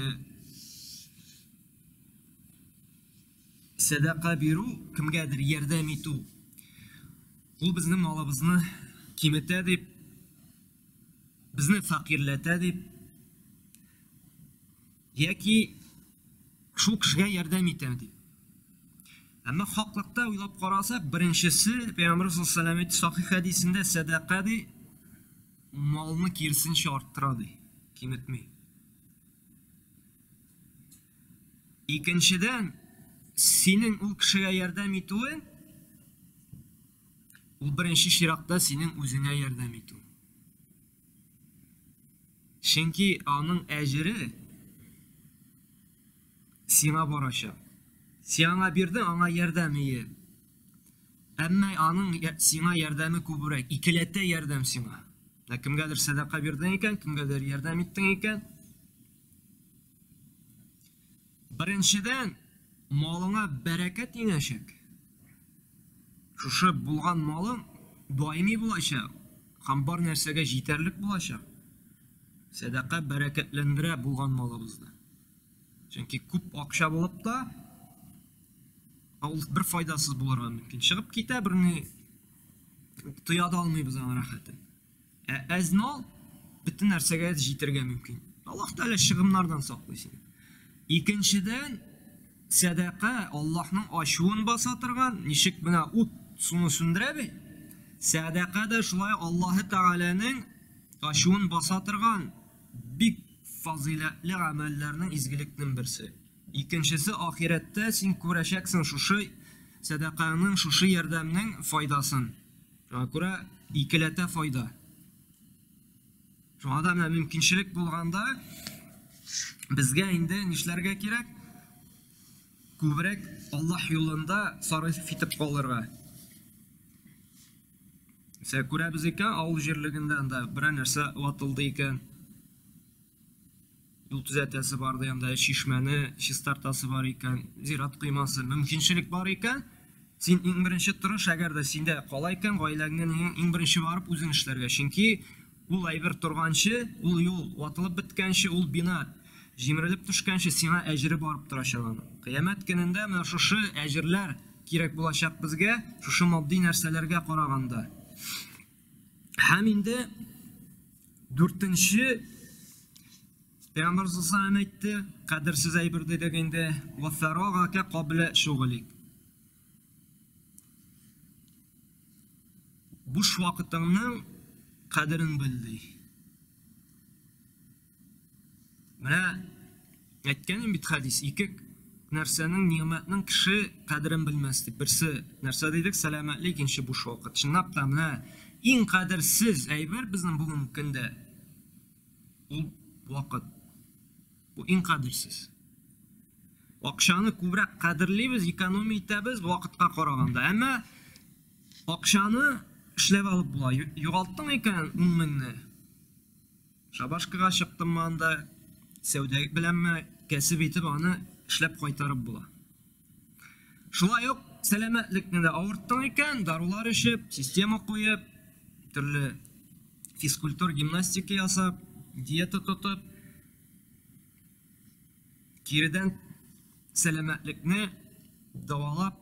сәдака бирү, кемгәдер ярдәм итү, ул безнең малыбызны киметә дип, безне фәкыйрьләтә дип, яки шул кешегә ярдәм итә дип. Әмма хаклыкта уйлап карасак, беренчесе, Пәйгамбер саллаллаһу алейһи ва сахих хәдисендә сәдака ди, малны киресенчә арттыра ди, киметми. Икенчедән, синең ул кешегә ярдәм итүен, ул беренче чиратта синең үзеңә ярдәм итү. Чөнки аның әҗере сиңа барачак. Син аңа бирдең, аңа ярдәм ие. Әмма аның сиңа ярдәме күбрәк, икеләтә ярдәм сиңа. Ә кемгәдер сәдака бирдең икән, кемгәдер ярдәм иттең икән, Беренчедән, малыңа бәрәкәт иңәчәк. Шушы булган малың даими булачак һәм бар нәрсәгә җитәрлек булачак. Сәдака бәрәкәтләндерә булган малыбызны. Чөнки күп акча булып та, ул бер файдасыз булырга мөмкин. Чыгып китә, берни тоя да алмыйбыз аның рәхәтен. Ә әз мал бөтен нәрсәгә җитәргә мөмкин. Аллаһ Тәгалә чыгымнардан саклый сине. Икенчедән, сәдака Аллаһның ачуын баса торган, ничек менә ут суны сүндерә бит. Сәдака да шулай Аллаһ Тәгаләнең ачуын баса торган бик фазыйләтле гамәлләрнең, изгелекнең берсе. Икенчесе, ахирәттә син күрәчәксең шушы сәдакаңның, шушы ярдәмнең файдасын. Шуңа күрә икеләтә файда. Шуңа да менә мөмкинчелек булганда безгә инде нишләргә кирәк? Күбрәк Аллаһ юлында сарыф итеп калырга. Мәсәлән, күрәбез икән, авыл җирлегендә анда берәр нәрсә ватылды икән. Юл төзәтәсе бар ди, анда чишмәне чистартасы бар икән, зират коймасы, мөмкинчелек бар икән, син иң беренче тырыш, әгәр дә синдә кала икән, гаиләңнән иң беренче барып үзең эшләргә. Чөнки ул әйбер торганчы, ул юл ватылып беткәнче, ул бина җимерелеп төшкәнче сиңа әҗере барып торачак аның. Кыямәт көнендә менә шушы әҗерләр кирәк булачак безгә, шушы матди нәрсәләргә караганда. Һәм инде дүртенче Пәйгамбәр саллаллаху әйтте, кадерсез әйбер дидек инде, ва фарагака кабла шугълик. Буш вакытыңның кадерен бел ди. Менә әйткәнем бит хәдис, ике нәрсәнең, нигъмәтнең кеше кадерен белмәс дип. Берсе нәрсә дидек? Сәламәтлек, икенче буш вакыт. Чынлап та менә иң кадерсез әйбер безнең бүгенге көндә ул вакыт. Бу иң кадерсез. Акчаны күбрәк кадерлибез, экономия итәбез вакытка караганда. Әмма акчаны эшләп алып була. Югалттың икән 10 меңне, Шабашкага чыктыммы анда, сәүдә беләнме, кәсеп итеп аны эшләп кайтарып була. Шулай ук сәламәтлекне дә авырттың икән, дарулар эчеп, система куеп, төрле физкультур гимнастика ясап, диета тотып, киредән сәламәтлекне дәвалап,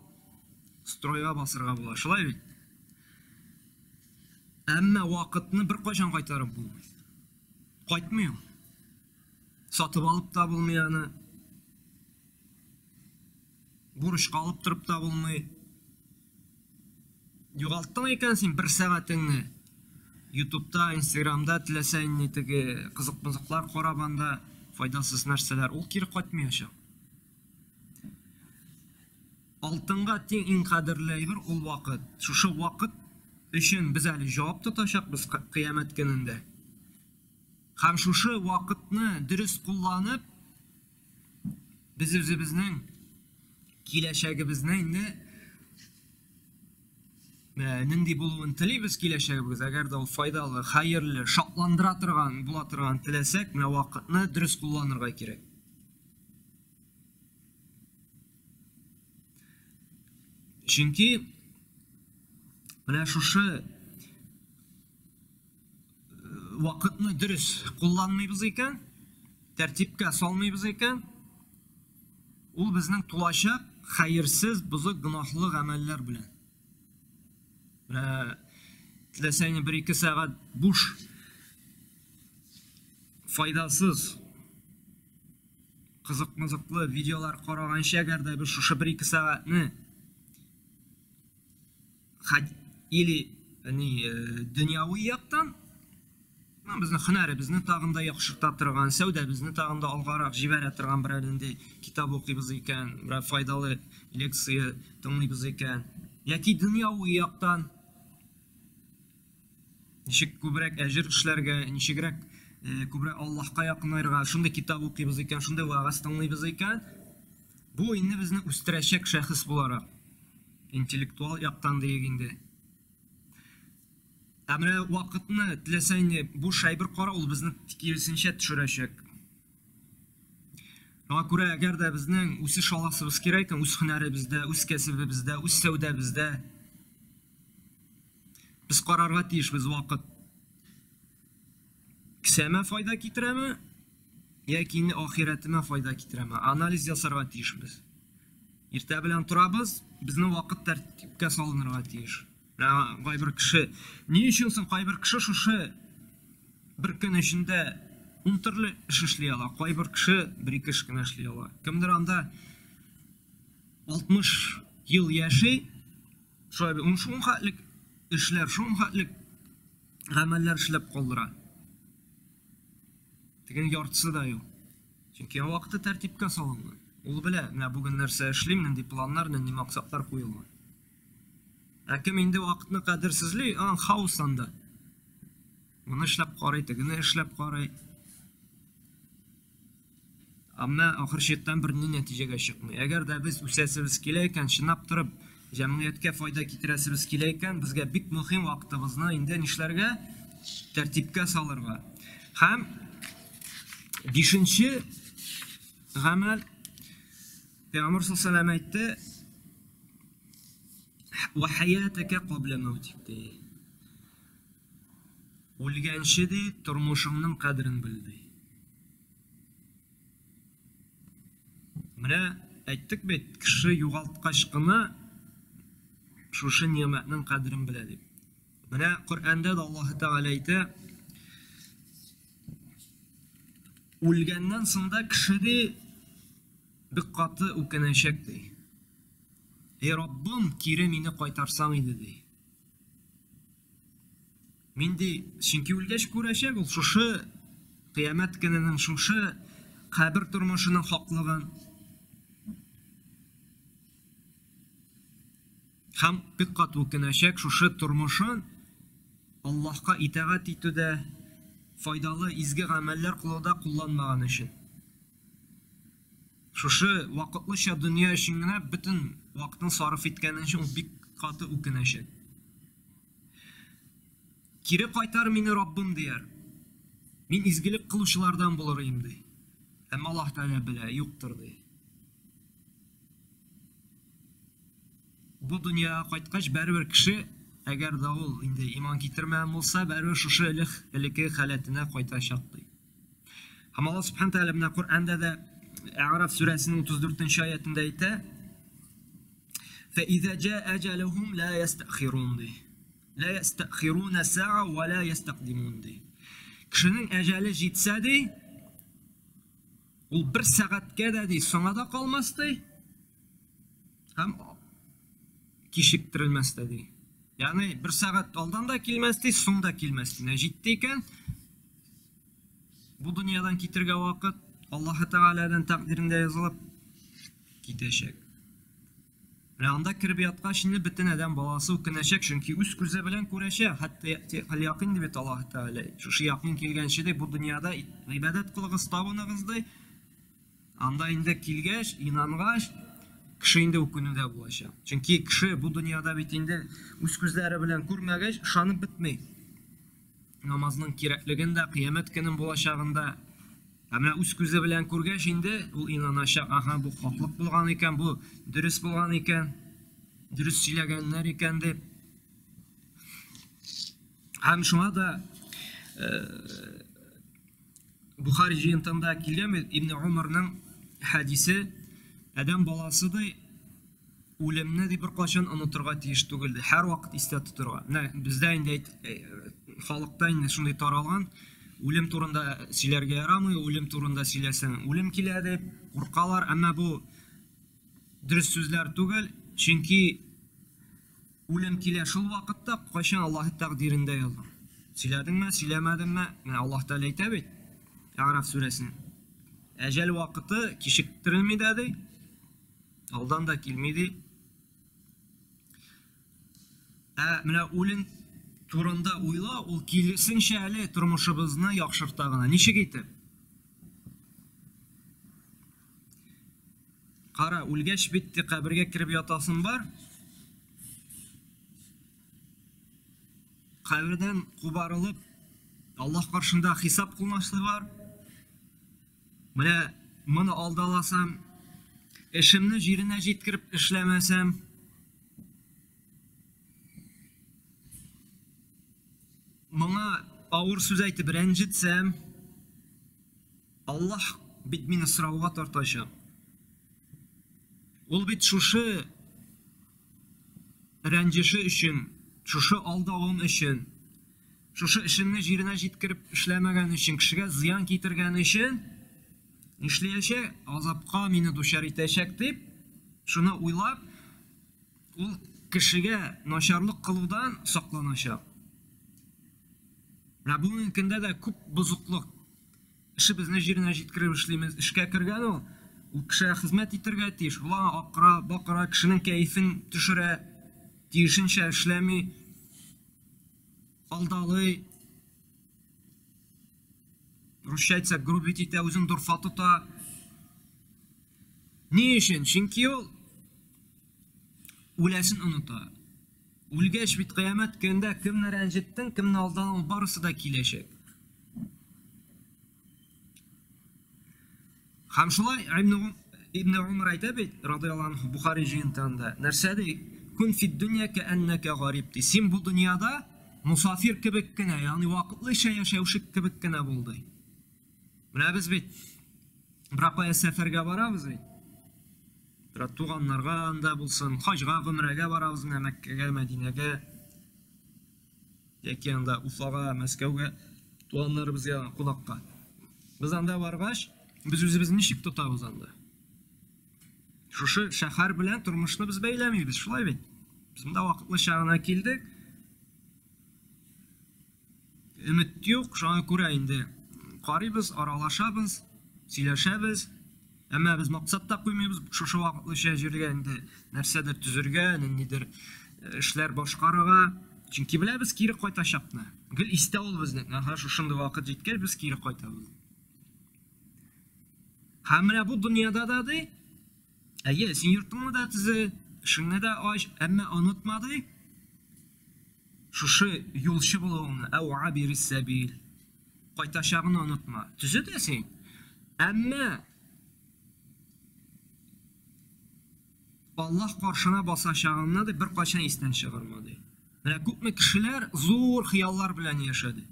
стройга басырга була. Шулай бит? Әмма вакытны беркайчан кайтарып булмый. Кайтмый ул. Сатып алып та булмый аны. Бурычка алып торып та булмый. Югалттың икән син бер сәгатеңне. Ютубта, Инстаграмда теләсә нинди теге кызык-мызыклар карап анда файдасыз нәрсәләр, ул кире кайтмаячак. Алтынга тиң иң кадерле әйбер ул вакыт. Шушы вакыт өчен без әле җавап тотачакбыз кыямәт көнендә. Һәм шушы вакытны дөрес кулланып, без үзебезнең киләчәгебезне инде нинди булуын телибез киләчәгебез, әгәр дә ул файдалы, хәерле, шатландыра торган була торган теләсәк, менә вакытны дөрес кулланырга кирәк. Чөнки менә шушы вакытны дөрес кулланмыйбыз икән, тәртипкә салмыйбыз икән, ул безнең тулачак хәерсез, бозык, гөнаһлы гамәлләр белән. Менә теләсәң бер-ике сәгать буш, файдасыз, кызык-мызыклы видеолар караганчы, әгәр дә без шушы бер-ике сәгатьне или ни дөньяви яктан безнең һөнәребезне тагын да яхшырта торган, сәүдәбезне тагын да алгарак җибәрә торган берәр нинди китап укыйбыз икән, берәр файдалы лекция тыңлыйбыз икән, яки дөньяви яктан ничек күбрәк әҗер эшләргә, ничегрәк күбрәк Аллаһка якынаерга, шундый китап укыйбыз икән, шундый вәгазь тыңлыйбыз икән, бу инде безне үстерәчәк шәхес буларак. Интеллектуал яктан диек инде. Ә менә вакытны теләсә инде буш әйбер кара, ул безне киресенчә төшерәчәк. Шуңа күрә, әгәр дә безнең үсеш аласыбыз кирәк икән, үз һөнәребездә, үз кәсебебездә, үз сәүдәбездә, без карарга тиешбез вакыт кесәмә файда китерәме, яки инде ахирәтемә файда китерәме? Анализ ясарга тиешбез. Иртә белән торабыз, безнең вакыт тәртипкә салынырга тиеш. Менә кайбер кеше, ни өчен соң кайбер кеше шушы бер көн эчендә ун төрле эш эшли ала, кайбер кеше бер-ике эш кенә эшли ала. Кемдер анда 60 ел яши, шулай бит, ун шул хәтлек эшләр, шул хәтлек гамәлләр эшләп калдыра. Тегенең яртысы да юк. Чөнки вакыты тәртипкә салынган. Ул белә, менә бүген нәрсә эшлим, нинди планнар, нинди максатлар куелган. Ә кем инде вакытны кадерсезли, аның хаос анда. Моны эшләп карый, тегене эшләп карый. Әмма ахыр чиктән берни нәтиҗәгә чыкмый. Әгәр дә без үсәсебез килә икән, чынлап торып җәмгыятькә файда китерәсебез килә икән, безгә бик мөһим вакытыбызны инде нишләргә? Тәртипкә салырга. Һәм бишенче гамәл Пәйгамбер саллаллаху алейһи әйтте: "Ва хаятака кабла маутик" ди. Үлгәнче ди, тормышыңның кадерен бел ди. Менә әйттек бит, кеше югалткач кына шушы нигъмәтнең кадерен белә дип. Менә Коръәндә дә Аллаһ Тәгалә әйтә, үлгәннән соң да кеше ди бик каты үкенәчәк ди. Эй Раббым, кире мине кайтарсаң иде ди. Мин ди, чөнки үлгәч күрәчәк ул шушы кыямәт көненең, шушы кабер тормышының хаклыгын. Һәм бик каты үкенәчәк шушы тормышын Аллаһка итагать итүдә, файдалы изге гамәлләр кылуда кулланмаган өчен. Шушы вакытлыча дөнья өчен генә бөтен вакытын сарыф иткән өчен ул бик каты үкенәчәк. Кире кайтар мине Раббым дияр. Мин изгелек кылучылардан булыр идем ди. Әмма Аллаһ Тәгалә белә, юктыр ди. Бу дөньяга кайткач, бәребер кеше Әгәр дә ул инде иман китермәгән булса, бәрібер шушы элекке халәтенә кайтачак ди. Һәм Аллаһ субхана тәгалә менә Коръәндә дә Әгъраф сүрәсенең 34 аятында әйтә: "Фәиза җаа әҗәлүһүм ла ястәхирун" ди. Ла ястәхируна са'a ва ла ястәкдимун ди. Кешенең әҗәле җитсә ди, ул бер сәгатькә дә ди, соңа да калмас ди. Һәм кичектерелмәс тә ди. Ягъни бер сәгать алдан да килмәс ди, соң да килмәс ди. Менә җитте икән, бу дөньядан китергә вакыт, Аллаһы Тәгаләдән тәкъдирендә язылып китәчәк. Менә анда кереп яткач инде бөтен адәм баласы үкенәчәк, чөнки үз күзе белән күрәчәк, хәтта якын дип бит Аллаһы Тәгалә. Шушы якын килгәнче ди, бу дөньяда гыйбадәт кылыгыз, табыныгыз ди. Анда инде килгәч, инангач, кеше инде үкенүдә булачак. Чөнки кеше бу дөньяда бит инде үз күзләре белән күрмәгәч, ышанып бетми. Намазның кирәклеген дә, кыямәт көнен булачагын да. Ә менә үз күзе белән күргәч инде ул инаначак, аһа, бу хаклык булган икән, бу дөрес булган икән, дөрес сөйләгәннәр икән дип. Һәм шуңа да Бухари җыентында килгән бит Ибн Умарның хәдисе, адәм баласы ди үлемне ди беркайчан онытырга тиеш түгел ди, һәрвакыт истә тотырга. Менә бездә инде халыкта инде шундый таралган, үлем турында сөйләргә ярамый, үлем турында сөйләсәң, үлем килә дип куркалар, әмма бу дөрес сүзләр түгел, чөнки Үлем килә шул вакытта, кайчан Аллаһы тәкъдирендә язган. Сөйләдеңме, сөйләмәдеңме, менә Аллаһ Тәгалә әйтә бит, Әгъраф сүрәсен. Әҗәл вакыты кичектерелми дә ди, алдан да килми ди. Ә менә үлем турында уйла, ул килесенчә әле тормышыбызны яхшырта гына. Ничек итеп? Кара, үлгәч бит кабергә кереп ятасың бар. Кабердән кубарылып, Аллаһ каршында хисап кылмашлы бар. Менә моны алдаласам, эшемне җиренә җиткереп эшләмәсәм, моңа авыр сүз әйтеп рәнҗетсәм, Аллаһ бит мине сорауга тартачак. Ул бит шушы рәнҗеше өчен, шушы алдавым өчен, шушы эшемне җиренә җиткереп эшләмәгән өчен, кешегә зыян китергән өчен нишләячәк? Азапка мине дучар итәчәк дип, шуны уйлап, ул кешегә начарлык кылудан сакланачак. Менә бүгенге көндә дә күп бозыклык. Эшебезне җиренә җиткереп эшлимез. Эшкә кергән ул, ул кешегә хезмәт итәргә тиеш. Ул аңа акыра, бакыра, кешенең кәефен төшерә, тиешенчә эшләми, алдалый. Русча әйтсәк, грубить итә, үзен дорфа тота. Ни өчен? Чөнки ул үләсен оныта. Үлгәч бит кыямәт көнендә кемне рәнҗеттең, кемне алдадың, барысы да киләчәк. Һәм шулай Ибн Умар әйтә бит, радияллаһу анһу, Бухари җыентыгында, нәрсә ди? Кун фид дөнья кәәннәкә гариб ди. Син бу дөньяда мусафир кебек кенә, ягъни вакытлыча яшәүче кебек кенә бул ди. Менә без бит берәр кая сәфәргә барабыз бит. Берәр туганнарга анда булсын, хаҗга, гомрәгә барабыз менә Мәккәгә, Мәдинәгә. Яки анда Уфага, Мәскәүгә туганнарыбызга кунакка. Без анда баргач, без үзебезне ничек тотабыз анда? Шушы шәһәр белән тормышны без бәйләмибез, шулай бит? Без монда вакытлыча гына килдек. Өмет юк, шуңа күрә инде карыйбыз, аралашабыз, сөйләшәбез. Әмма без максат та куймыйбыз шушы вакытлыча җиргә инде нәрсәдер төзергә, ниндидер эшләр башкарырга. Чөнки беләбез кире кайтачакны. Гел истә ул безнең. Аһа, шушындый вакыт җиткәч без кире кайтабыз. Һәм менә бу дөньяда да ди, әйе, син йортыңны да төзе, эшеңне дә ач, әмма онытма ди, шушы юлчы булуыңны, әу абирис сәбил, кайтачагын онытма. Төзе дә син. Әмма Аллаһ каршына басачагыңны ди беркайчан истән чыгарма ди. Менә күпме кешеләр зур хыяллар белән яшәде.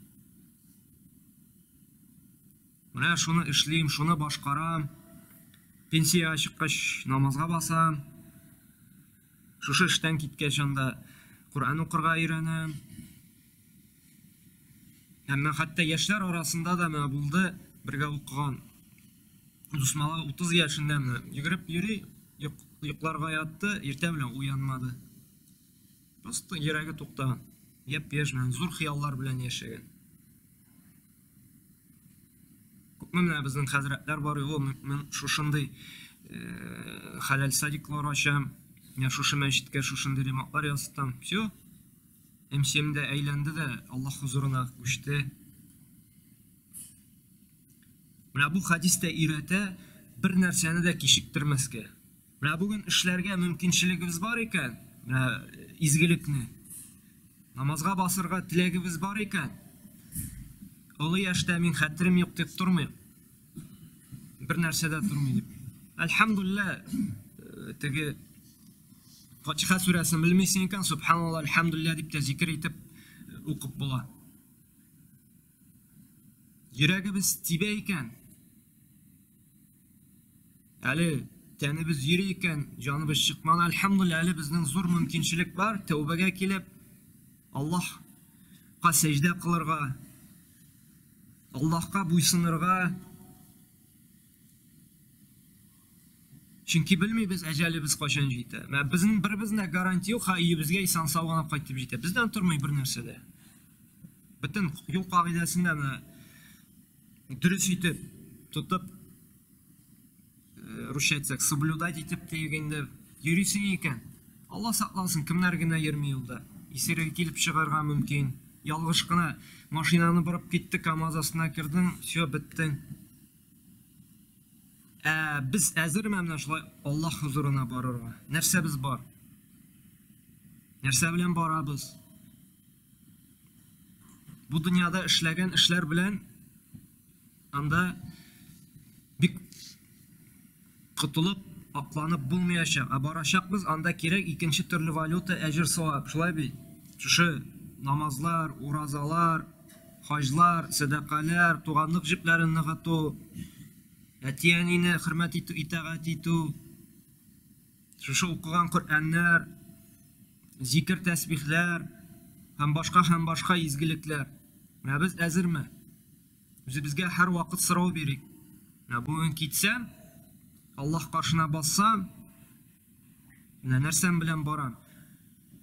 Менә шуны эшлим, шуны башкарам. Пенсиягә чыккач намазга басам. Шушы эштән киткәч анда Коръән укырга өйрәнәм. Әмма хәтта яшьләр арасында да менә булды, бергә укыган дус малай 30 яшендә менә йөгереп йөри, йокларга ятты, иртә белән уянмады. Просто йөрәге туктаган. Япь-яшь менә зур хыяллар белән яшәгән. Күпме менә безнең хәзрәтләр бар, ул мин шушындый хәләл садиклар ачам, менә шушы мәчеткә шушындый ремонтлар ясатам. Все. МСМдә әйләнде дә Аллаһ хозурына күчте. Менә бу хәдис тә өйрәтә бер нәрсәне дә кичектермәскә. Менә бүген эшләргә мөмкинчелегебез бар икән, менә изгелекне, намазга басырга теләгебез бар икән, олы яшьтә мин хәтерем юк дип тормыйк. Бер нәрсә дә тормый дип. Әлхәмдулилла, теге Фатиха сүрәсен белмисең икән, субханалла, әлхәмдулилла дип тә зикер итеп укып була. Йөрәгебез тибә икән, әле тәнебез йөри икән, җаныбыз чыкмады, әлхәмдулилла, әле безнең зур мөмкинчелек бар, тәүбәгә килеп, Аллаһка сәҗдә кылырга, Аллаһка буйсынырга. Чөнки белмибез, әҗәлебез кайчан җитә. Менә безнең беребезнең дә гарантия юк, ха өебезгә исән-сау гына кайтып җитә. Бездән тормый бер нәрсә дә. Бөтен юл кагыйдәсен дә менә дөрес итеп тотып, русча әйтсәк, соблюдать итеп диек инде, йөрисең икән. Алла сакласын, кемнәр генә йөрми юлда. Исерек килеп чыгарга мөмкин. Ялгыш кына машинаны борып китте, КАМАЗ астына кердең, все, беттең. Ә без әзерме менә шулай Аллаһ хозурына барырга? Нәрсәбез бар? Нәрсә белән барабыз? Бу дөньяда эшләгән эшләр белән анда бик котылып, акланып булмаячак. Ә барачакбыз, анда кирәк икенче төрле валюта, әҗер савап. Шулай бит? Шушы намазлар, уразалар, хаҗлар, сәдакалар, туганлык җепләрен ныгыту, әти-әнине хөрмәт итү, итагать итү, шушы укыган Коръәннәр, зикер тәсбихләр һәм башка һәм башка изгелекләр. Менә без әзерме? Үзебезгә һәрвакыт сорау бирик. Менә бүген китсәм, Аллаһ каршына бассам, менә нәрсәм белән барам?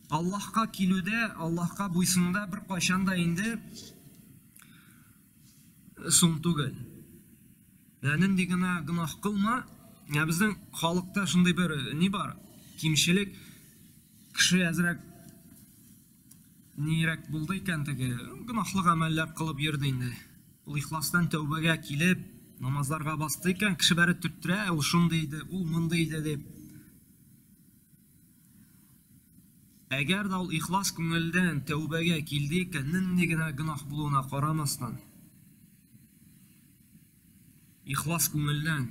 Аллаһка килүдә, Аллаһка буйсынуда бер кайчан да инде соң түгел. Менә нинди генә гөнаһ кылма, менә безнең халыкта шундый бер ни бар, кимчелек, кеше әзрәк нирәк булды икән теге, гөнаһлы гамәлләр кылып йөрде инде. Ул ихластан тәүбәгә килеп, намазларга басты икән, кеше бәре төрттерә, ул шундый иде, ул мондый иде дип. Әгәр дә ул ихлас күңелдән тәүбәгә килде икән, нинди генә гөнаһ булуына карамастан, ихлас күңелдән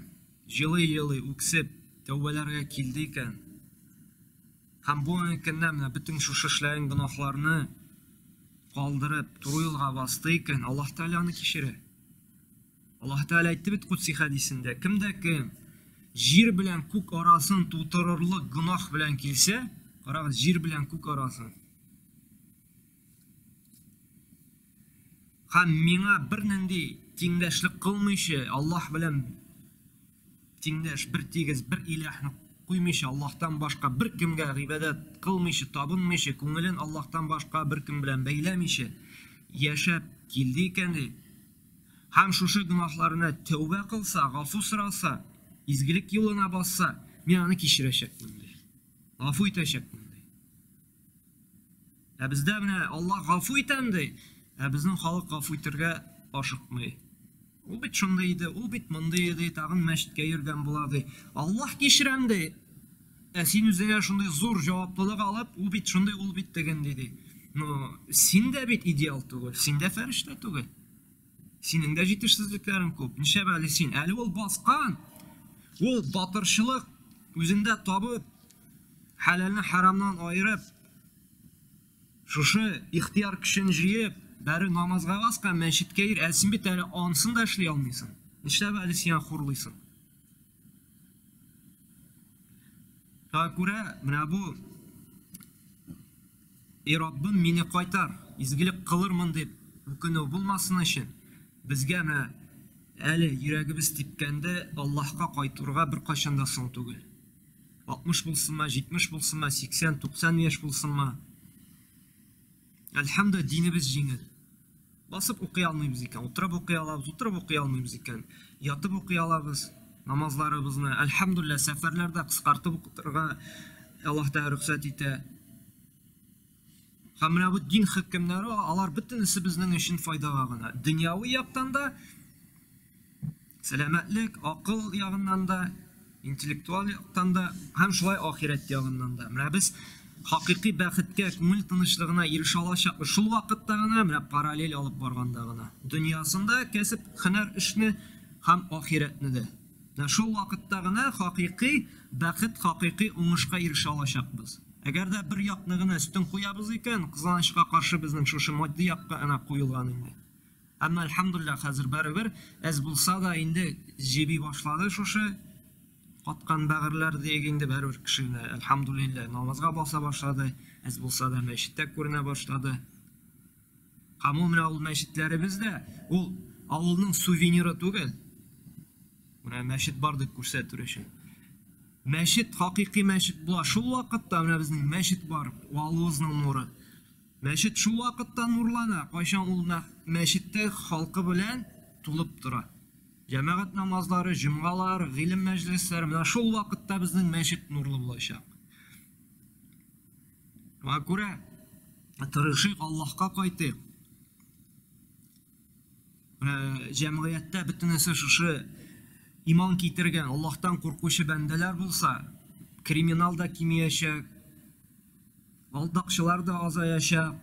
җылый-җылый үксеп тәүбәләргә килде икән, һәм бу көннән менә бөтен шушы эшләгән гөнаһларны калдырып, туры юлга басты икән, Аллаһ Тәгалә аны кичерә. Аллаһ Тәгалә әйтте бит Кудси хәдисендә, кем дә кем җир белән күк арасын тутырырлык гөнаһ белән килсә, карагыз, җир белән күк арасын. Һәм миңа бернинди тиңдәшлек кылмыйча, Аллаһ белән тиңдәш, бер тигез, бер илаһны куймыйча, Аллаһтан башка бер кемгә гыйбадәт кылмыйча, табынмыйча, күңелен Аллаһтан башка бер кем белән бәйләмичә яшәп килде икән, ди. Һәм шушы гөнаһларына тәүбә кылса, гафу сораса, изгелек юлына басса, мин аны кичерәчәкмен, ди. Гафу итәчәкмен, ди. Ә бездә менә Аллаһ гафу итәм ди, ә безнең халык гафу итәргә ашыкмый. Ул бит шундый иде, ул бит мондый иде, тагын мәчеткә йөргән була ди. Аллаһ кичерәм ди. Ә син үзеңә шундый зур җаваплылык алып, ул бит шундый, ул бит тегенди ди. Но син дә бит идеал түгел, син дә фәрештә түгел. Синең дә җитешсезлекләрең күп. Нишләп әле син? Әле ул баскан. Ул батырчылык үзендә табып, хәләлне харамнан аерып, Шушы ихтыяр көчен җыеп, бәре намазга баскан, мәчеткә йөр, ә син бит әле анысын да эшли алмыйсың. Нишләп әле син хурлыйсың? Шуңа күрә менә бу Эй Раббым, мине кайтар, изгелек кылырмын дип үкенү булмасын өчен, безгә менә әле йөрәгебез типкәндә Аллаһка кайтырга беркайчан да соң түгел. 60 булсынмы, 70 булсынмы, 80, 90 яшь булсынмы. Әлхәмдә, динебез җиңел. Басып укый алмыйбыз икән, утырып укый алабыз, утырып укый алмыйбыз икән, ятып укый алабыз намазларыбызны. Әлхәмдүлилләһ, сәфәрләрдә кыскартып укытырга Аллаһ Тәгалә рөхсәт итә. Һәм менә бу дин хөкемнәре, алар бөтенесе безнең өчен файдага гына. Дөньяви яктан да, сәламәтлек, акыл ягыннан да, интеллектуаль яктан да, һәм шулай ахирәт ягыннан да. Менә без хакыйкый бәхеткә, күңел тынычлыгына ирешә алачакбыз шул вакытта гына, менә параллель алып барганда гына. Дөньясында кәсеп, һөнәр, эшне һәм ахирәтне дә. Менә шул вакытта гына хакыйкый бәхет, хакыйкый уңышка ирешә алачакбыз. Әгәр дә бер якны гына өстен куябыз икән, кызганычка каршы безнең шушы матди якка гына куелган инде. Әмма әлхәмдүлилләһ хәзер барыбер әз булса да инде җеби башлады шушы каткан бәгырьләр диек инде барыбер кеше әлхәмдүлилләһ намазга баса башлады, әз булса да мәчеттә күренә башлады. Һәм ул менә ул мәчетләребез дә ул авылның сувениры түгел. Менә мәчет бар дип күрсәтер өчен. Мәчет хакыйкый мәчет була шул вакытта, менә безнең мәчет бар, авылыбызның нуры. Мәчет шул вакытта нурлана, кайчан ул мәчеттә халкы белән тулып тора. Җәмәгать намазлары, җомгалар, гыйлем мәҗлесләре, менә шул вакытта безнең мәчет нурлы булачак. Шуңа күрә тырышыйк, Аллаһка кайтыйк. Менә җәмгыятьтә бөтенесе шушы иман китергән, Аллаһтан куркучы бәндәләр булса, криминал да кимиячәк, алдакчылар да азаячак.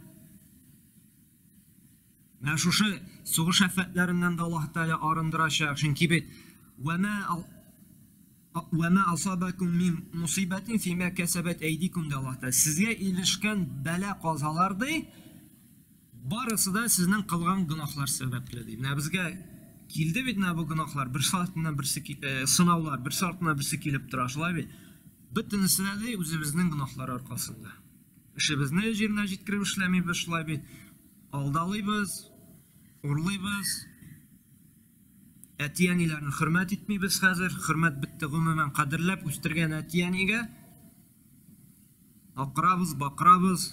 Менә шушы сугыш афәтләреннән дә Аллаһ Тәгалә арындырачак. Чөнки бит вәмә Вәмә асабакум мин мусибәтин фимә кәсәбәт әйдикум ди Аллаһ Тәгалә. Сезгә ирешкән бәла-казалар ди, барысы да сезнең кылган гөнаһлар сәбәпле ди. Менә безгә килде бит менә бу гөнаһлар, берсе артыннан берсе сынаулар, берсе артыннан берсе килеп тора, шулай бит. Бөтенесе дә ди үзебезнең гөнаһлар аркасында. Эшебезне җиренә җиткереп эшләмибез, шулай бит. Алдалыйбыз, урлыйбыз, Әти-әниләрне хөрмәт итмибез хәзер. Хөрмәт бетте гомумән кадерләп үстергән әти-әнигә. Акырабыз, бакырабыз.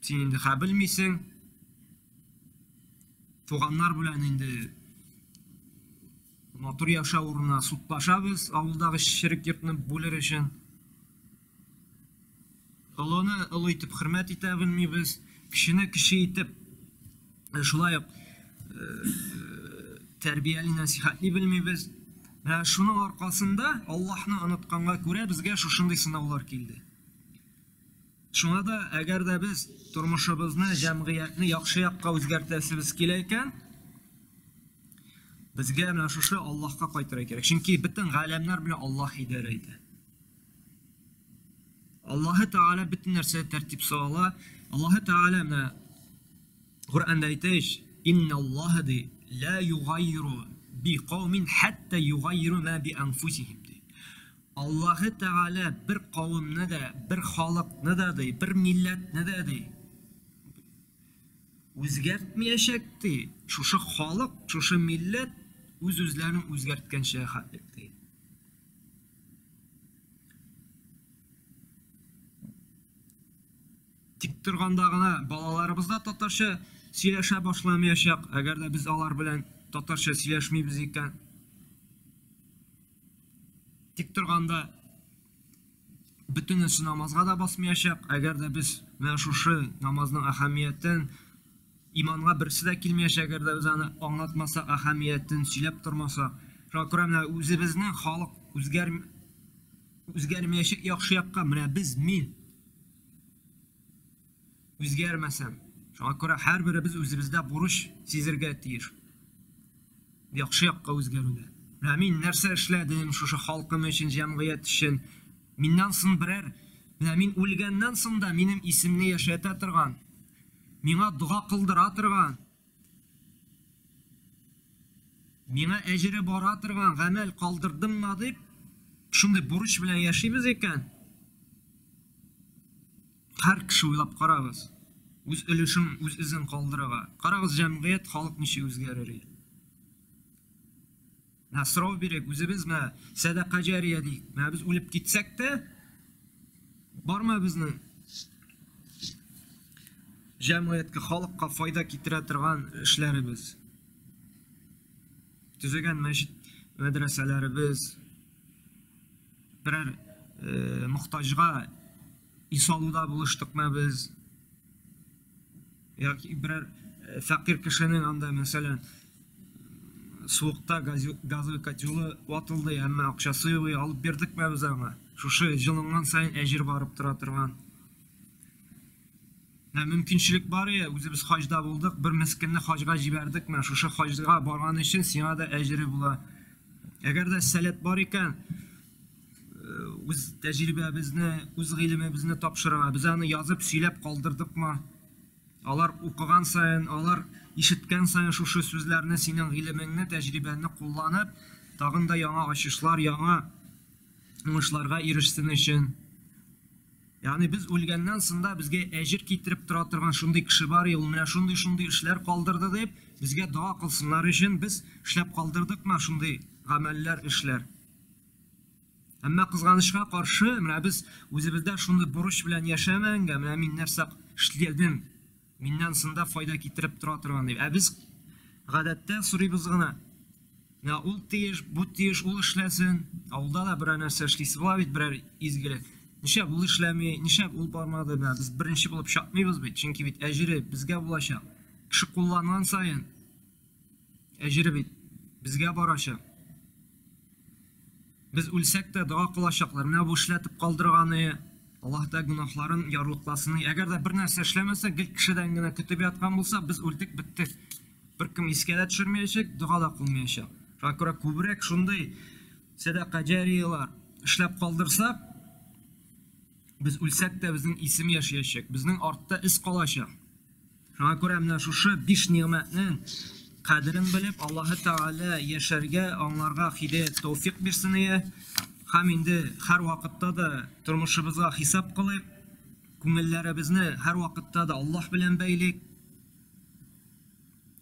Син инде хә белмисең. Туганнар белән инде матур яшәү урынына судлашабыз авылдагы черек йортны бүлер өчен. Олыны олы итеп хөрмәт итә белмибез, кечене кече итеп шулай ук тәрбияли нәсихәтли белмибез. Менә шуның аркасында Аллаһны онытканга күрә безгә шушындый сынаулар килде. Шуңа да әгәр дә без тормышыбызны, җәмгыятьне яхшы якка үзгәртәсебез килә икән, безгә менә шушы Аллаһка кайтырга кирәк. Чөнки бөтен галәмнәр белән Аллаһ идарә итә. Аллаһы Тәгалә бөтен нәрсәгә тәртип сала. Аллаһы Тәгалә менә Коръәндә әйтә ич, Инналлаһа ди, ла югайру би каумин хәтта югайру ма би анфусихим ди. Аллаһы Тәгалә бер кавымны да, бер халыкны да ди, бер милләтне дә ди үзгәртмәячәк ди. Шушы халык, шушы милләт үз-үзләрен үзгәрткәнчә хәтлек ди. Тик торганда гына балаларыбыз да татарча сөйләшә башламаячак, әгәр дә без алар белән татарча сөйләшмибез икән. Тик торганда бөтенесе намазга да басмаячак, әгәр дә без менә шушы намазның әһәмиятен Иманга берсе дә килмәячәк, әгәр дә без аны аңлатмасак, әһәмиятен сөйләп тормасак. Шуңа күрә менә үзебезнең халык үзгәр үзгәрмәячәк яхшы якка, менә без, мин үзгәрмәсәм. Шуңа күрә һәрберебез үзебездә бурыч сизергә тиеш. Яхшы якка үзгәрүдә. Менә мин нәрсә эшләдем шушы халкым өчен, җәмгыять өчен. Миннән соң берәр, менә мин үлгәннән соң да минем исемне яшәтә торган. Миңа дога кылдыра торган, миңа әҗере бара торган гамәл калдырдыммы дип, шундый бурыч белән яшибез икән, һәр кеше уйлап карагыз. Үз өлешен, үз эзен калдырырга. Карагыз, җәмгыять, халык ничек үзгәрер. Менә сорау бирик, үзебез менә сәдака җария диик. Менә без үлеп китсәк тә, бармы безнең җәмгыятькә, халыкка файда китерә торган эшләребез? Төзегән мәчет, мәдрәсәләребез, берәр мохтаҗга өй салуда булыштыкмы без? Яки берәр фәкыйрь кешенең анда, мәсәлән, суыкта газовый котелы ватылды, әмма акчасы юк, алып бирдекме без аңа? Шушы җылынган саен әҗер барып тора торган. Менә мөмкинчелек бар я, үзебез хаҗда булдык, бер мескенне хаҗга җибәрдек, менә шушы хаҗга барган өчен сиңа да әҗере була. Әгәр дә сәләт бар икән, үз тәҗрибәбезне, үз гыйлемебезне тапшырырга, без аны язып, сөйләп калдырдыкмы? Алар укыган саен, алар ишеткән саен шушы сүзләрне, синең гыйлемеңне, тәҗрибәңне кулланып, тагын да яңа ачышлар, яңа уңышларга ирешсен өчен. Ягъни без үлгәннән соң да безгә әҗер китереп тора торган шундый кеше бар, ул менә шундый-шундый эшләр калдырды дип, безгә дога кылсыннар өчен без эшләп калдырдыкмы шундый гамәлләр, эшләр? Әмма кызганычка каршы, менә без үзебездә шундый бурыч белән яшәмәгәнгә, менә мин нәрсә эшләдем, миннән сында файда китереп тора торган дип. Ә без гадәттә сорыйбыз гына. Менә ул тиеш, бу тиеш, ул эшләсен. Авылда да берәр нәрсә эшлисе була бит, берәр изгелек. Нишләп ул эшләми, нишләп ул бармады, менә без беренче булып чапмыйбыз бит, чөнки бит әҗере безгә булачак. Кеше кулланган саен әҗере бит безгә барачак. Без үлсәк тә дога кылачаклар. Менә бу эшләтеп калдырганы, Аллаһ та гөнаһларын ярлыкласын. Әгәр дә бер нәрсә эшләмәсә, гел кешедән генә көтеп яткан булса, без үлдек, беттек. Беркем искә дә төшермәячәк, дога да кылмаячак. Шуңа күрә күбрәк шундый сәдака җарияләр эшләп калдырсак, без үлсәк тә безнең исем яшәячәк, безнең артта эз калачак. Шуңа күрә менә шушы биш нигъмәтнең кадерен белеп, Аллаһы Тәгалә яшәргә, аңларга һидәят, тәүфик бирсен ие. Һәм инде һәр вакытта да тормышыбызга хисап кылыйк, күңелләребезне һәр вакытта да Аллаһ белән бәйлик.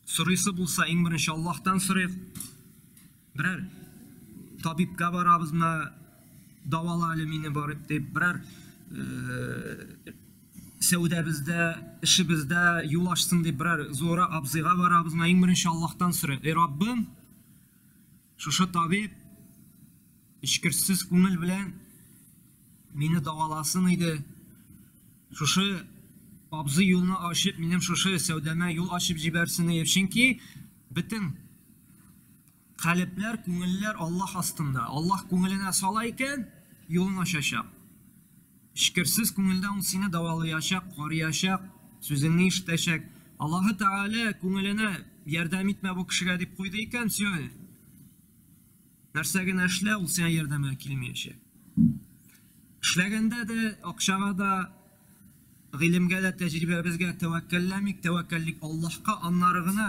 Сорыйсы булса, иң беренче Аллаһтан сорыйк. Берәр табибка барабызмы, давала әле мине барып дип, берәр сәүдәбездә, эшебездә юл ачсын дип берәр зура абзыйга барабызмы, иң беренче Аллаһтан сорыйк. Эй Раббым, шушы табиб эчкерсез күңел белән мине даваласын иде. Шушы абзый юлны ачып, минем шушы сәүдәмә юл ачып җибәрсен иде. Чөнки бөтен калебләр, күңелләр Аллаһ астында. Аллаһ күңеленә сала икән, юлын ачачак. Эчкерсез күңелдә ул сине дәвалаячак, карыячак, сүзеңне ишетәчәк. Аллаһы Тәгалә күңеленә ярдәм итмә бу кешегә дип куйды икән, все. Нәрсә генә эшлә, ул сиңа ярдәмгә килмәячәк. Эшләгәндә дә, акчага да, гыйлемгә дә, тәҗрибәбезгә тәвәккәлләмик, тәвәккәллик Аллаһка, аннары гына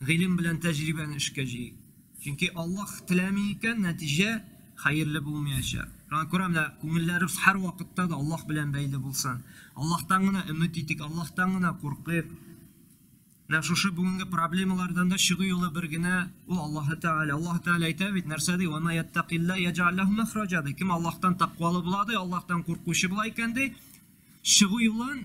гыйлем белән тәҗрибәне эшкә җыйыйк. Чөнки Аллаһ теләми икән, нәтиҗә хәерле булмаячак. Шуңа күрә менә күңелләребез һәр вакытта да Аллаһ белән бәйле булсын. Аллаһтан гына өмет итик, Аллаһтан гына куркыйк. Менә шушы бүгенге проблемалардан да чыгу юлы бер генә, ул Аллаһы Тәгалә. Аллаһ Тәгалә әйтә бит, нәрсә ди? Ва ма яттакилла яҗәл ләһу махраҗа ди. Кем Аллаһтан тәкъвалы була ди, Аллаһтан куркучы була икән ди, чыгу юлын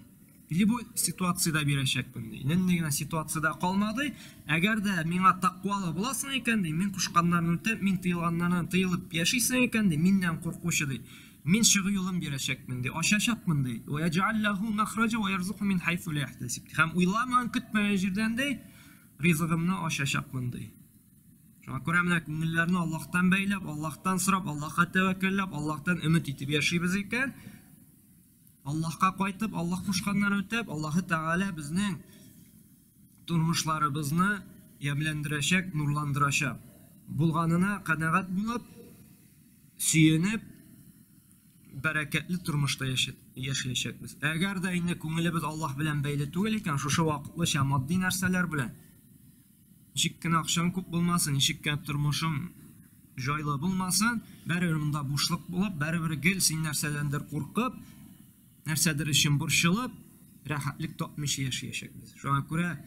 любой ситуациядә бирәчәкмен ди. Нинди генә ситуациядә калмады. Әгәр дә миңа тәкъвалы буласың икән ди, мин кушканнарны үтәп, мин тыелганнардан тыелып яшисең икән ди, миннән куркучы ди. Мин чыгу юлын бирәчәкмен ди, ачачакмын ди. Ва яҗәл ләһу махраҗа ва ярзукху мин хайсу ла яхтасиб. Һәм уйламаган, көтмәгән җирдән ди, ризыгымны ачачакмын ди. Шуңа күрә менә күңелләрне Аллаһтан бәйләп, Аллаһтан сорап, Аллаһка тәвәккәлләп, Аллаһтан өмет итеп яшибез икән, Аллаһка кайтып, Аллаһ кушканнарны үтәп, Аллаһы Тәгалә безнең тормышларыбызны ямьләндерәчәк, нурландырачак. Булганына канәгать булып, сөенеп, бәрәкәтле тормышта яшәт. яшәячәкбез. Әгәр дә инде күңелебез Аллаһ белән бәйле түгел икән, шушы вакытлыча матди нәрсәләр белән, ничек кенә акчаң күп булмасын, ничек кенә тормышың җайлы булмасын, бәрібір монда бушлык булып, бәрібір гел син нәрсәдәндер куркып, нәрсәдер өчен борчылып, рәхәтлек тапмыйча яшәячәкбез. Шуңа күрә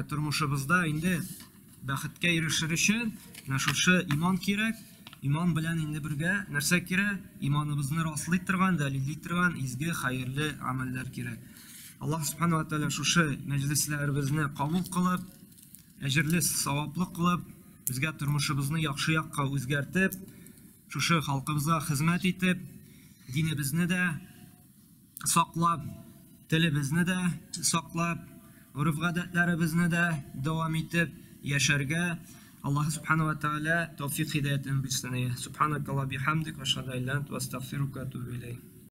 тормышыбызда инде бәхеткә ирешер өчен менә шушы иман кирәк. Иман белән инде бергә нәрсә кирәк? Иманыбызны раслый торган, дәлилли торган изге, хәерле гамәлләр кирәк. Аллаһ субхана ва тәгалә шушы мәҗлесләребезне кабул кылып, әҗерле, саваплы кылып, безгә тормышыбызны яхшы якка үзгәртеп, шушы халкыбызга хезмәт итеп, динебезне дә саклап, телебезне дә саклап, гореф-гадәтләребезне дә дәвам итеп яшәргә Аллаһ субхана ва тәгалә тәүфик һидәятен бирсен. Субханакалла бихамдик, ва ашһаду ан ла илаһа илля анта, ва астагфирука ва атубу илейк.